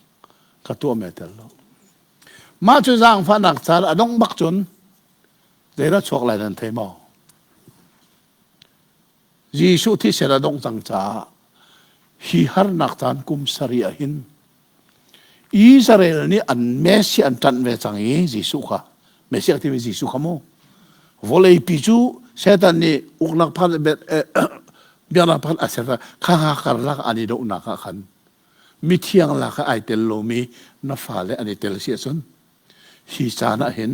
Ka tuahmi ai tel lo. Mah cu zaangfahnak caan a dongh bak cun Zeidah chuak lai nan thei maw? Jesuh thisen a dongh cang caah hi harnak caan kum sarih ah hin Israel nih an Messiah an ṭanh ve cang i Jesuh kha Messiah timi Jesuh kha mu vawleipi cu Satan nih uknak phan biaknak phan a ser kha ha karlak an i dohnak ah khan mithiang lak ah ai tel lomi na fale an i tel si ahcun Hi caan ah hin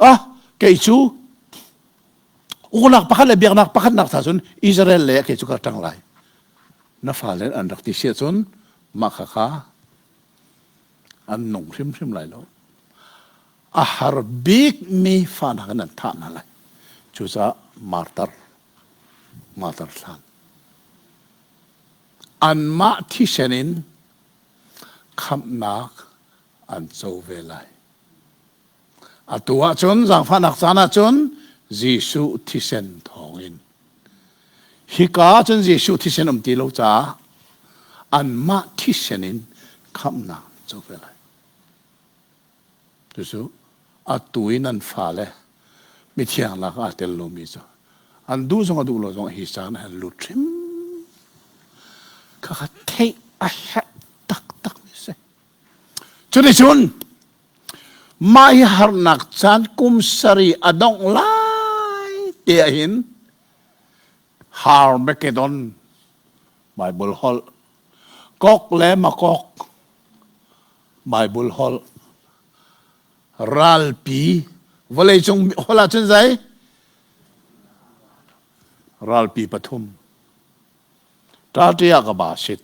ah kei cu uknak pakhat le biaknak pakhat nak tha cun Israel le kei cu ka ṭang lai. Na fale an rak ti si ahcun mah kha kha an nung hrimhrim lai lo. A har bikmi fa hna kan an thah hna lai. Cucaah martar, martar thlan. Anmah thisen in khamhnak an co ve lai. Atu ahcun zaangfahnak caan ahcun Jesuh thisen thawngin hika ahcun Jesuh thisen um ti lo caah anmah thisen in khamhnak co ve lai. Cucu atu in an fale mithiang lak ah tel lomi cu an duh zong a duh lo zong hi caan ah an lut hrim. Khakha theih a herh taktak mi si. Cuticun mah hi harnak caan kum sarih a dongh lai te ah hin Harmageddon Bible holh Gog le Magog Bible holh ralpi vawleicung holh ahcun zei ralpi pathum ṭaṭi ah ka ba sit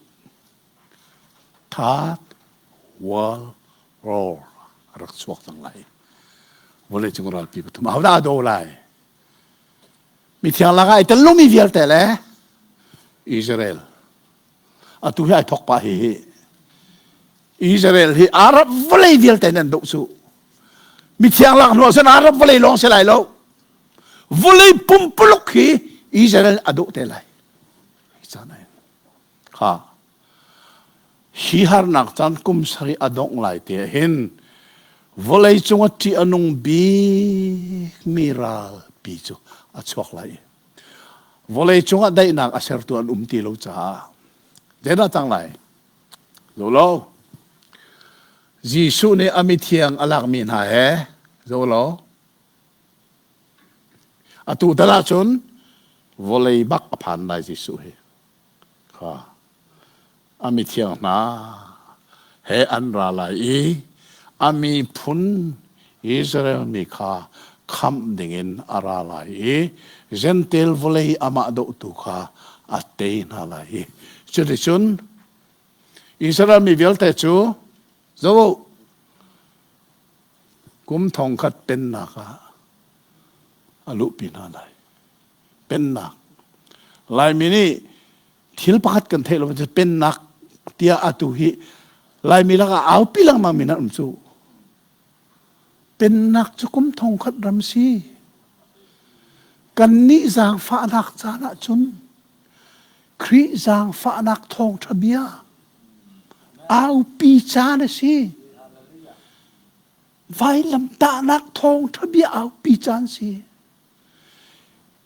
Third World War a rak chuak cang lai. Vawleicung ralpi pathum ahodah a do lai? Mithiang lakah ai tel lomi vialte le Israel. Atu hi ai thok pah hi hi. Israel hi Arab vawlei vialte nan doh cu. Mithiang lak hnu ahcun Arab vawlei lawng si lai lo. Vawlei pumpuluk hi Israel a doh te lai. Hi caan ah Kha hi harnak caan kum sarih a dongh lai te ah hin vawlei cung a ṭih a nung bikmi ralpi cu a chuak lai i vawlei cungah daihnak a sertu an um ti lo caah zeidah cang lai? Zo lo. Jesuh nih a mithiang a lakmi hna he zo lo. Atu tal ahcun vawlei bak a phan lai Jesuh hi. Kha a mithiang hna he an ra lai i a miphun Israel mi kha khamh dingin a ra lai i Jentail vawlei amah dohtu kha a tei hna lai i cuticun Israel mi vialte cu zo kum thongkhat pennak ah a luhpi hna lai. Pennak. Laimi nih thil pakhat kan theih lo cu pennak tiah atu hi Laimi lakah aupi lengmang mi nan um cu. Pennak cu kum thongkhat ram si. Kannih zaangfahnak caan ahcun Khrih zaangfahnak thawngṭha bia aupi caan a si. Vailamtahnak thawngṭha bia aupi caan si.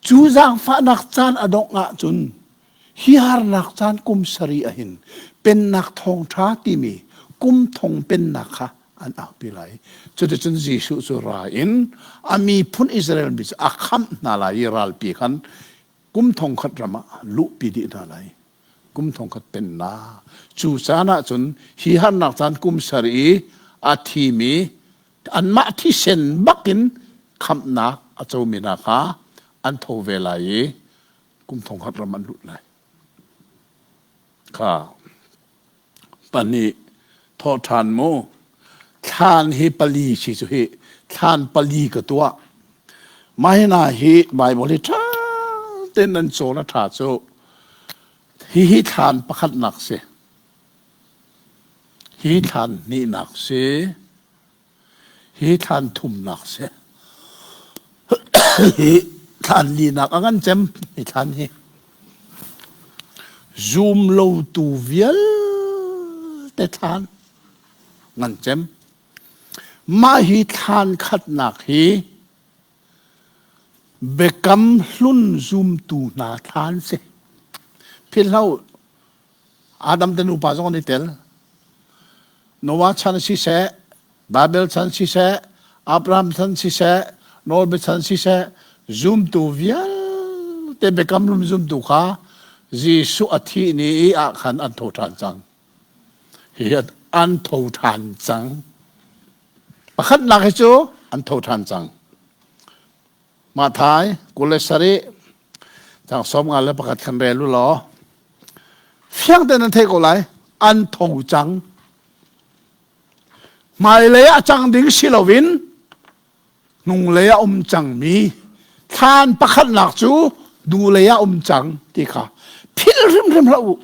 Cu zaangfahnak caan a dongh ahcun hi harnak caan kum sarih ahhin pennak thawngṭha timi kum thong pennak kha an aupi lai. Cuticun Jesuh cu ra in a miphun Israel mi cu a khamh hna lai i ralpi khan kum thongkhat ram ah luhpi dih hna lai. Kum thongkhat pennak. Cu caan ahcun hi harnak caan kum sarih i a thimi anmah thisen bakin khamhnak a comi hna kha an tho ve lai i kum thongkhat ram an lut lai. Kha pahnih thawh ṭhan mu thlan hi pali si cu hi thlan pali ka tuah mah hi hna hi Bible hi ṭha tein nan cawn a ṭha cu hihi thlan pakhatnak si Hi thlan hnihnak si, hi thlan thumnak si, hi thlan linak a ngan cem hi thlan hi. Zum lotu vialte thlan ngan cem. Mah hi thlan khatnak hi biakam hlun zumtu hna thlan si. Philhlo Adam te nupa zong an i tel. Noah chan siseh, Babel chan siseh, Abraham chan siseh, Nawlbia chan siseh, zumtu vialte biakam hlun zumtu kha Jesuh a thih ni i ah khan an tho ṭhan cang. Hi an tho ṭhan cang. Pakhatnak hi cu an tho ṭhan cang. Mathai 27 cang 51 khan rel u law fiang tein nan theih ko lai an tho cang hmailei ah cang ding si loin hnunglei ah um cangmi thlan pakhatnak cu hnulei ah um cang ti kha philh hrimhrim hlah u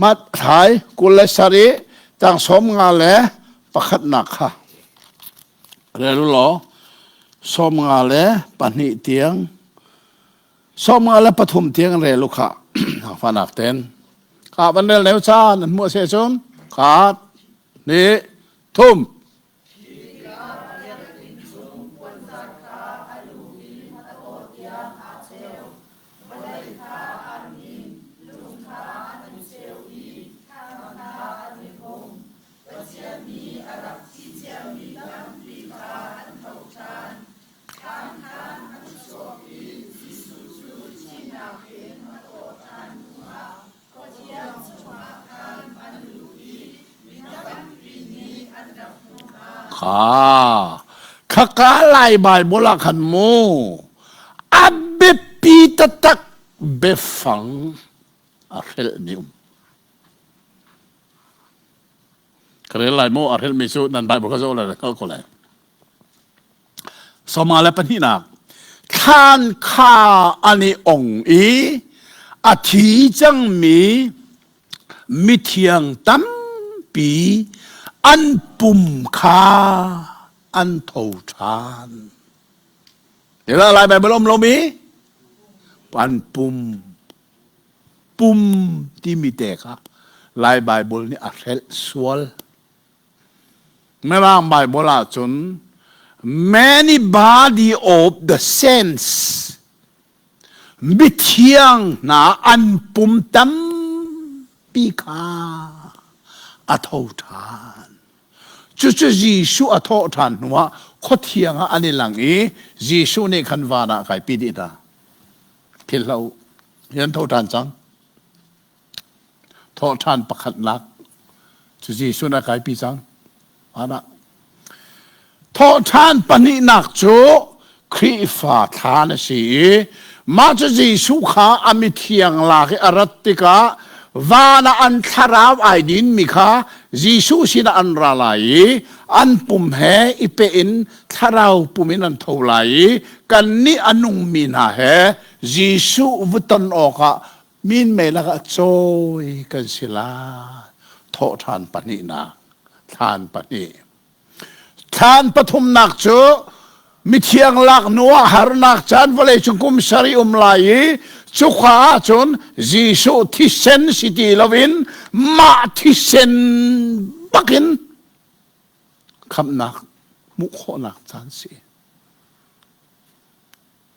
Mathai 27 cang 51 kha. Rel u law 52 tiang 53 tiang rel u khah fanak ten kha van rel neu cha nan hmuh se cun khat ni thum. Kha khaka Lai Bible ah khan mu a biapi taktak biafang a hrelhmi um. Ka rel lai mu a hrelhmi cu nan Bible ka zoh lai hngalh ko lai. Sawma le pahnihnak thlan kha an i ong i a thi cangmi mithiang tampi an pum kha an tho ṭhan. Ila Lai Baibal um lomi an pum pum timi te kha Lai Baibal nih a hrelh sual. Mirang Bible ahcun many body of the saints mithiang hna an pum tampi kha a tho ṭhan. Cucu Jesuh a thawh ṭhan hnuah khuathiang ah an i lang i Jesuh nih khan van ah kaipi dih hna. Philh hlah u, hi an tho ṭhan cang. Thawhṭhan pakhatnak cu Jesuh nih a kaipi cang. Vanah. Thawhṭhan pahnihnak cu Khrihfa thlan a si i mah cu Jesuh kha a mithiang lak i a rat tikah van ah an thlarau ai dinmi kha Jesuh sinah an ra lai i an pum he i peh in thlarau pum in an tho lai i kannih a nungmi hna he Jesuh va ton awkah Minmei lakah cawi kan si lai. Thawhṭhan pahnihnak, thlan pahnih. Thlan pathumnak cu mithiang lak hnu ah harnak caan vawleicung kum sarih um lai i cuka ahcun Jesuh thisen si ti loin mah thisen bakin khamhnak hmuh khawhnak caan si.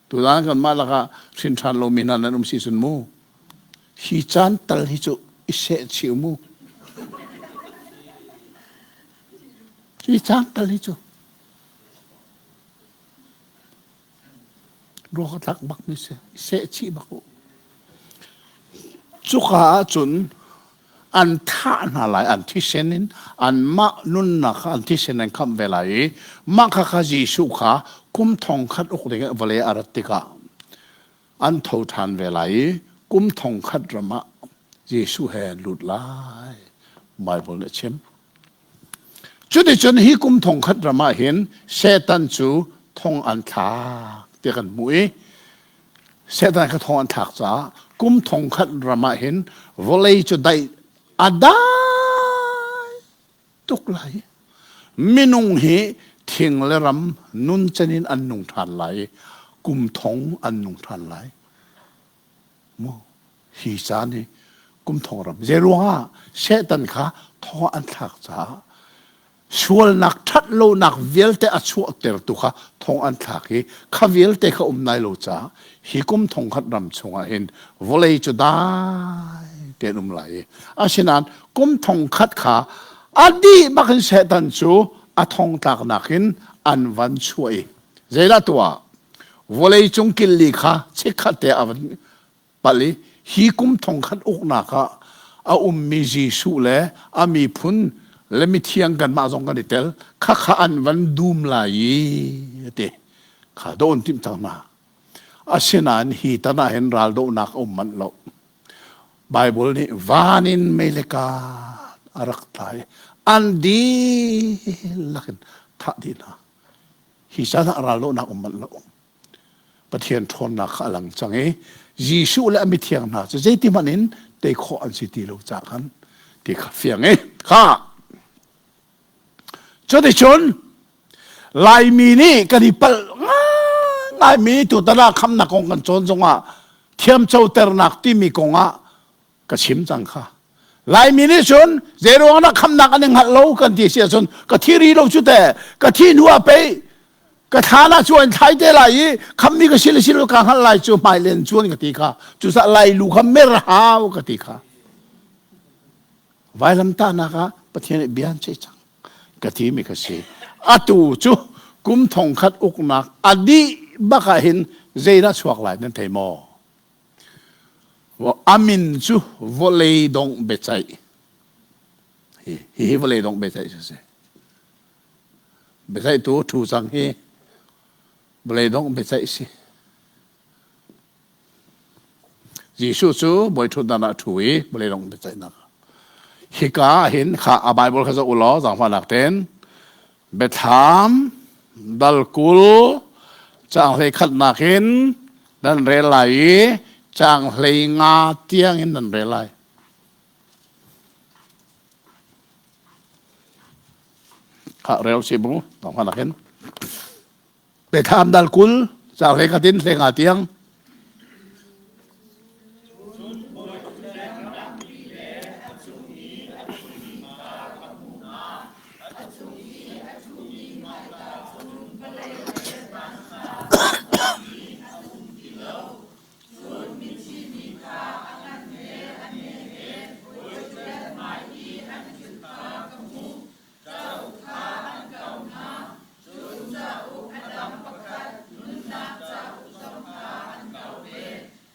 Tuzaan kanmah lakah hrin ṭhan lomi hna nan um si cun mu. Hi caan tal hi cu i seh chih mu. Hi caan tal hi cu ruak a tlak bak mi si. I seh chih bak u. Cuka ahcun an thah hna lai an thisen in anmah nunnak kha an thisen an khamh ve lai i mah kha kha Jesuh kha kum thong khat uk ding in vawlei a rat tikah an tho ṭhan ve lai i kum thong khat ram ah Jesuh he an lut lai Bible nih a chim. Cuticun hi kum thong khat ram ah hin Satan cu thong an thlak tiah kan hmuh i Satan kha thong an thlak caah kum thong khat ram ah hin vawlei cu daih a dai tuk lai. Minung hi thing le ram nuncan in an nung ṭhan lai i kum thong an nung ṭhan lai. Mu hi caan hi kum thong ram zei ruangah Satan kha thong an thlak caah sualnak ṭhatlonak vialte a chuahtertu kha thong an thlak i kha vialte kha um nai lo caah hi kum thong khat ram chungah hin vawlei cu dai tein um lai i asinain kum thong khat kha a dih bak in Satan cu a thong tlaknak in an van chuah i zeidah tuah vawlei cung killi kha chikkhat te a van palh i hi kum thongkhat uknak ah a ummi Jesuh le a miphun le mithiang kanmah zong kan i tel khakha an van dum lai i ti kha do an timh cang hna asinain hi tan ah hin raldohnak a um manh lo Bible nih van in mei le kat a rak tlai an dihlak in thah dih hna hi caan ah raldohnak um manh lo Pathian ṭhawnnak kha a lang cang i Jesuh le a mithiang hna cu zeiti hmanh in tei khawh an si ti lo caah khan ti kha fiang i kha cuticun. Laimi nih kan i palh ngaimi tutan ah khamnak kong kan cawn zongah thiamcoternak timi kong ah ka chim cang kha. Laimi nih cun zeiruang dah khamnak an i hngalh lo kan ti si ahcun ka thi ri lo cu te ka thi hnu ah pei ka thlan ah cu an thlai te lai i khammi ka si le si lo ka hngalh lai cu hmailen cuan ka ti kha cucaah Lailu kha mer hau ka ti kha vailamtahnak ah Pathian nih bia an ceih cang ka timi ka si atu cu kum thongkhat uknak a dih bak ah hin zeidah chuak lai nan thei maw a min cu vawlei dongh biaceih hi hi vawlei dongh biaceih cu si biaceihtu ṭhu cang hi vawlei dongh biaceih si Jesuh cu bawi ṭhutdan ah a ṭhu i vawlei dongh biaceihnak hika ah hin kha a Bible kha zoh u law zaangfahnak tein Biathlam dal 20 caang hlei khatnak in nan rel lai i caang hlei nga tiang in nan rel lai. Kha rel si bu zaangfahnak in. Biathlam dal 20 caang hlei khat in hlei nga tiang.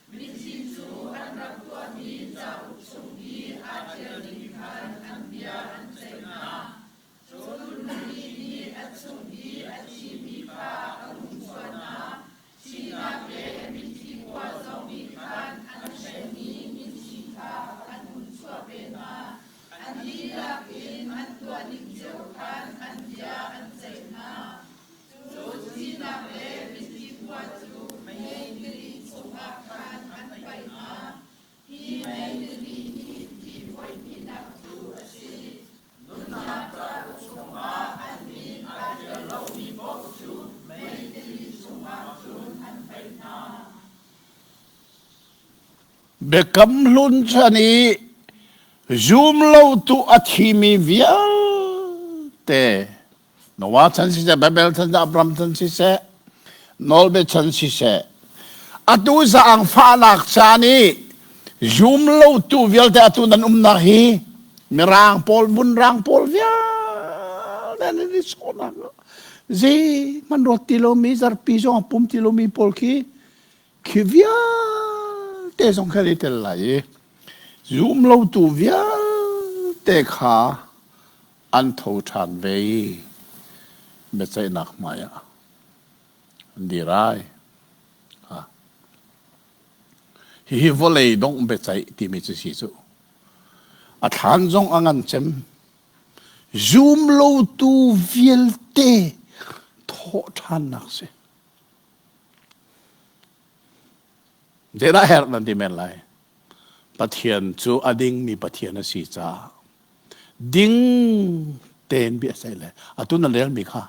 Mithi cu an rak tuahmi cauk chung i aa ṭialmi khan an bia an ceih hna. Cun rili nih a chung i a thimi kha a hung chuah hna. Thihnak le mithi khua zong nih khan an hremmi mithi kha an hun chuah ve hna. An dihlak in an tuah ning cio khan an bia an ceih hna. Cun thihnak le mithi khua cu mei tili chungah khan an paih hna. Hi mei tili hi thi voihnihnak cu a si. Nunnak cauk chungah an min aa ṭial lomi paoh cu mei tili chungah cun an paih hna. Biakam Hlun chan i zumlotu a thimi vialte Noah chan siseh, Babel chan siseh, Abraham chan siseh, Nawlbia chan siseh, atu zaangfahnak caan i zumlotu vialte atu nan umnak hi mirang pawl vunrang pawl vialte nan i sawhnak zei hman ruat ti lomi zarpi zong a pum ti lomi pawl khi khi vialte zong kha i tel lai i zumlotu vialte kha an tho ṭhan ve i biaceihnak hmaiah an dir ai. Hihi vawlei dongh biaceih timi cu si cu. A thlan zong a ngan cem. Zumlotu vialte thawh ṭhannak si. Zeidah herh nan ti men lai? Pathian cu a dingmi Pathian a si caah ding tein bia sai le atu nan relmi kha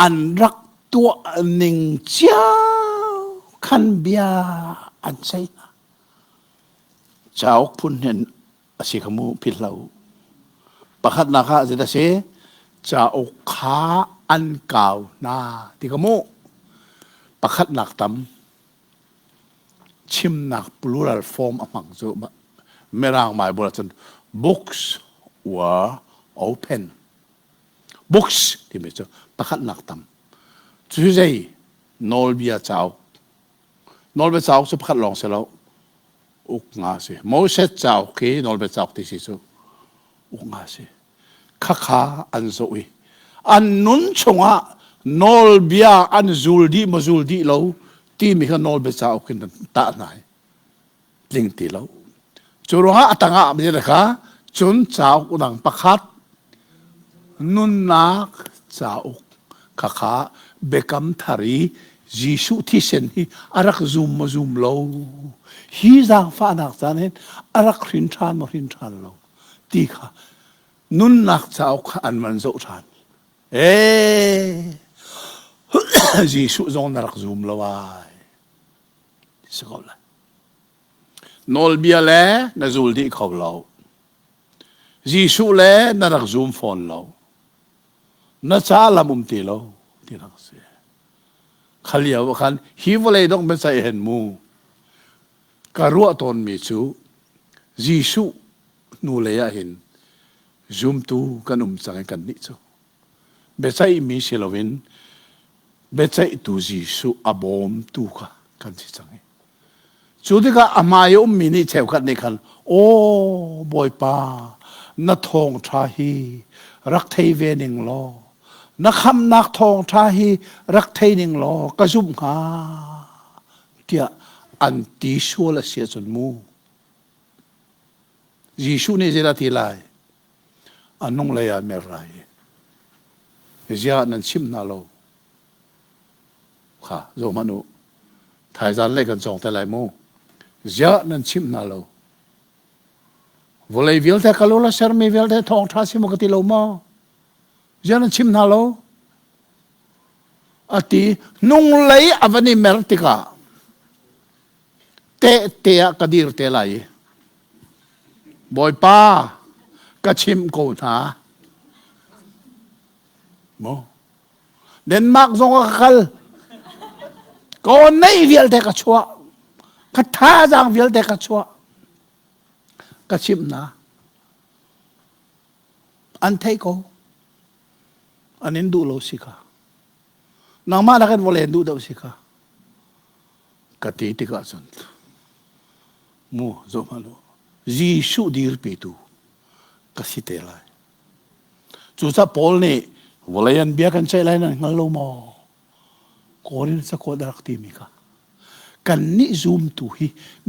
an rak tuah ning cio khan bia an sei hna. Cauk phun hin a si kha mu philh hlah u. Pakhatnak ah zeidah si? Cauk kha an kau hna ti kha mu. Pakhatnak tam chimnak plural form a hmang cu Mirang Bible ahcun books were open. Books timi cu pakhatnak tam. Cu zei nawlbia cauk. Nawlbia cauk cu pakhat lawng si lo. Uk nga si. Moses cauk hi nawlbia cauk ti si cu uk nga si. Khakha an zoh i an nun chungah nawlbia an zul dih maw zul dih lo timi kha nawlbia cauk in tah hna i tling ti lo. Cu ruangah a tangah mi kha cun cauk dang pakhat nunnak cauk khakha biakam thar i Jesuh thisen hi a rak zum maw zum lo hi zaangfahnak caan hin a rak hrin ṭhan maw hrin ṭhan lo ti kha nunnak cauk kha an van zoh ṭhan. Ee, Jesuh zong na rak zum lo ai. Si ko lai. Nawlbia le na zul dih kho lo. Jesuh le na rak zum fawn lo. Na ca lam um ti lo ti rak si. Kha lio ah khan hi vawlei dong biaceih hen mu. Ka ruah tawnmi cu Jesuh hnulei ah hin zumtu kan um cang i kannih cu biaceihmi si loin biaceihtu Jesuh a bawmtu kha kan si cang i cu tikah a hmai i ummi nih cheukhat nih khan aw Bawipa na thawngṭha hi rak thei ve ning law na khamhnak thawngṭha hi rak thei ning law ka zumh hnga tiah an ti sual a si ahcun mu Jesuh nih zeidah ti lai? A nunglei ah mer lai i ziah nan chimh hna lo? Kha zoh hmanh u. Thaizan lei kan cawng te lai mu. Ziah nan chimh hna lo? Vawlei vialte ka lo la sermi vialte thawngṭha si maw ka ti lo maw? Ziah nan chimh hna lo? A ti hnunglei a van i mer tikah tehte ah ka dir te lai i Bawipa ka chimh ko hna maw Denmark zong ah ka kal ka neih vialte ka chuah ka thazaang vialte ka chuah ka chimh hna an theih ko an in duh lo si kha nangmah nakin vawlei an duh deuh si kha ka ti tikah cun mu zoh hmanh u Jesuh dirpitu ka si te lai cucaah Paul nih vawlei an bia kan ceih lai nan hngal lo maw Korin cakuat a rak timi kha kannih zumtu hi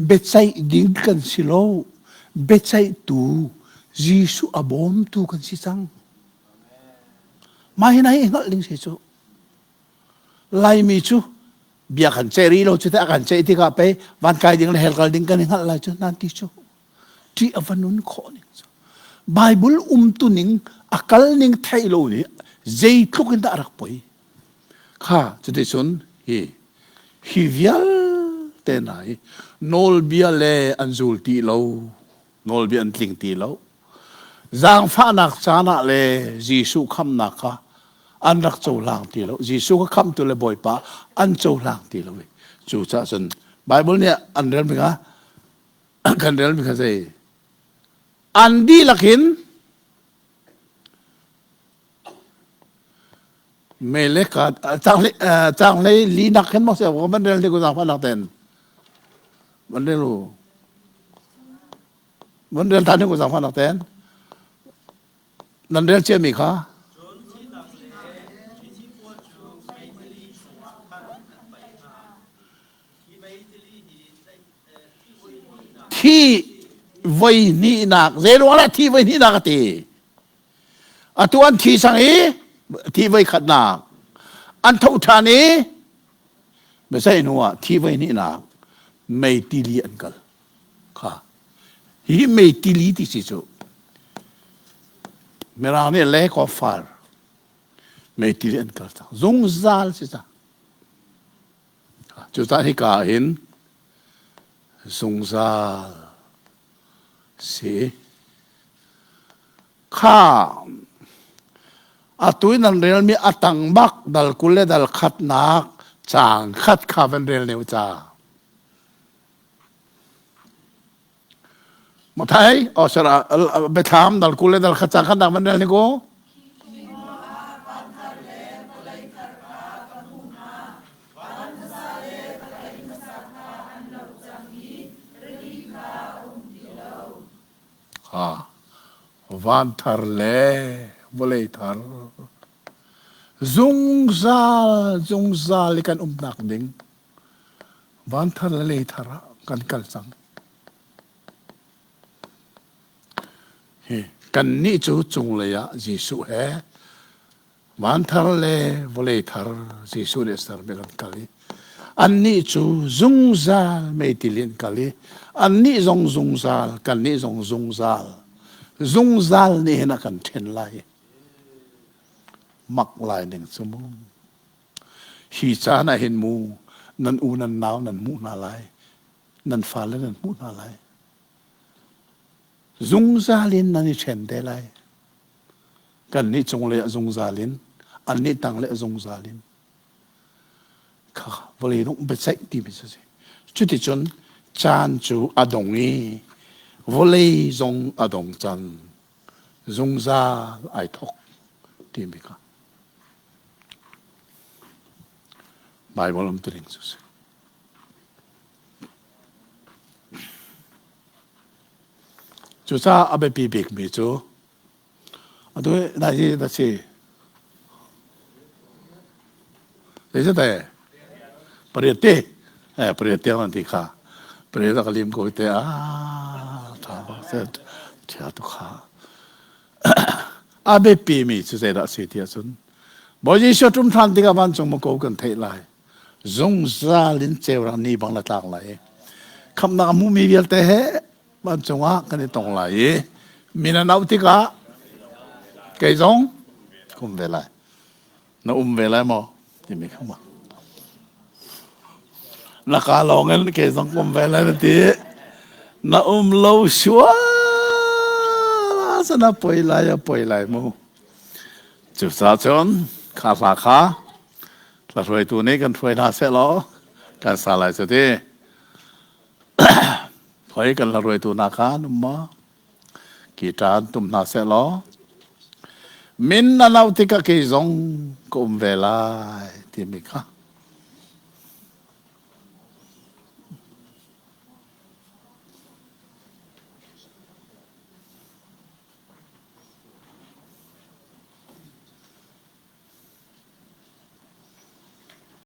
biaceih ding kan si lo biaceihtu Jesuh a bawmtu kan si cang mah hi na hi hngalh ding si cu Laimi cu bia kan ceih rih lo cu teh a kan ceih tikah pei van kai ding le hell kal ding kan i hngalh lai cu nan ti cu ṭih a va nun khawh ning cu Bible umtu ning a kal ning theih lo nih zeitluk in dah a rak poi kha cuticun hi hi vialte hna hi nawlbia le an zul ti lo nawlbia an tling ti lo zaangfahnak caan ah le Jesuh khamnak kha an rak cohlang ti lo Jesuh kha khamtu le Bawipa an cohlang ti lo cucaah cun Bible nih an rel mi kha kan rel mi kha zei an dihlak in mele ka changlei linak khin mo se man rel ti ku zaangfahnak ten man rel u man rel than ku zaangfahnak ten Nan rel ciami kha thi voi hnihnak zeiruang dah thi voi hnihnak a ti atu an thi sang i thi voi khatnak an tho ṭhan i biaceih hnu ah thi voi hnihnak mei tili an kal Kha hi mei tili ti si cu Mirang nih lake of fire mei tili an kal cang zungzal si cang cucaah hika ah hin zungzal si kha atu in an relmi a tang bak dal 20 le dal khatnak caang khat kha van rel ne u ca Mathai, oh sara Biathlam dal 20 le dal khat cang khan dang van rel ni ko. Ha van thar le vawlei thar zungzal zungzal i kan umnak ding Vanthar le leithar ah kan kal cang. Hi kannih cu cunglei ah Jesuh he vanthar le vawlei thar Jesuh nih sermi kan kal i annih cu zungzal meitili an kal i annih zong zungzal kannih zong zungzal zungzal nih hin a kan ṭhen lai. Mak lai ning cu mu. Hi caan ah hin mu nan u nan nau nan hmuh hna lai. Nan fale nan hmuh hna lai. Zungzal in nan i ṭhen te lai. Kannih cunglei ah zungzal in, annih tanglei ah zungzal in. Kha vawlei dongh biaceih timi cu a si. Cuticun caan cu a dong i vawlei zong a dong cang. Zungzal ai thawk timi kha Baibal umtuning cu a si. Cucaah a biapi bikmi cu atu nai hi na si. Zeicahte pariat te eh pariat tiang nan ti kha pariat a ka lim ko te ah tha tha tu kha a biapi mi cu zeidah si ti ahcun Bawi Jesuh ṭum ṭhan tikah vancung mako kan theih lai zungzal in ceurak ni bang na tlak lai i khamhnak a hmumi vialte he vancung ah kan i tong lai i min an auh tikah kei zong kum ve lai na um ve lai maw timi kha ma na ka lawng in kei zong kum ve lai na ti na um lo sual sana poi lai a poi lai mu cucaah cun kha hla kha Hla hruaitu nih kan hruai hna seh law kan sa lai cu ti. Hoi kan hla hruaitu hna kha an um maw? Guitar an tum hna seh law min na lau tikah kei zong ka um ve lai timi kha.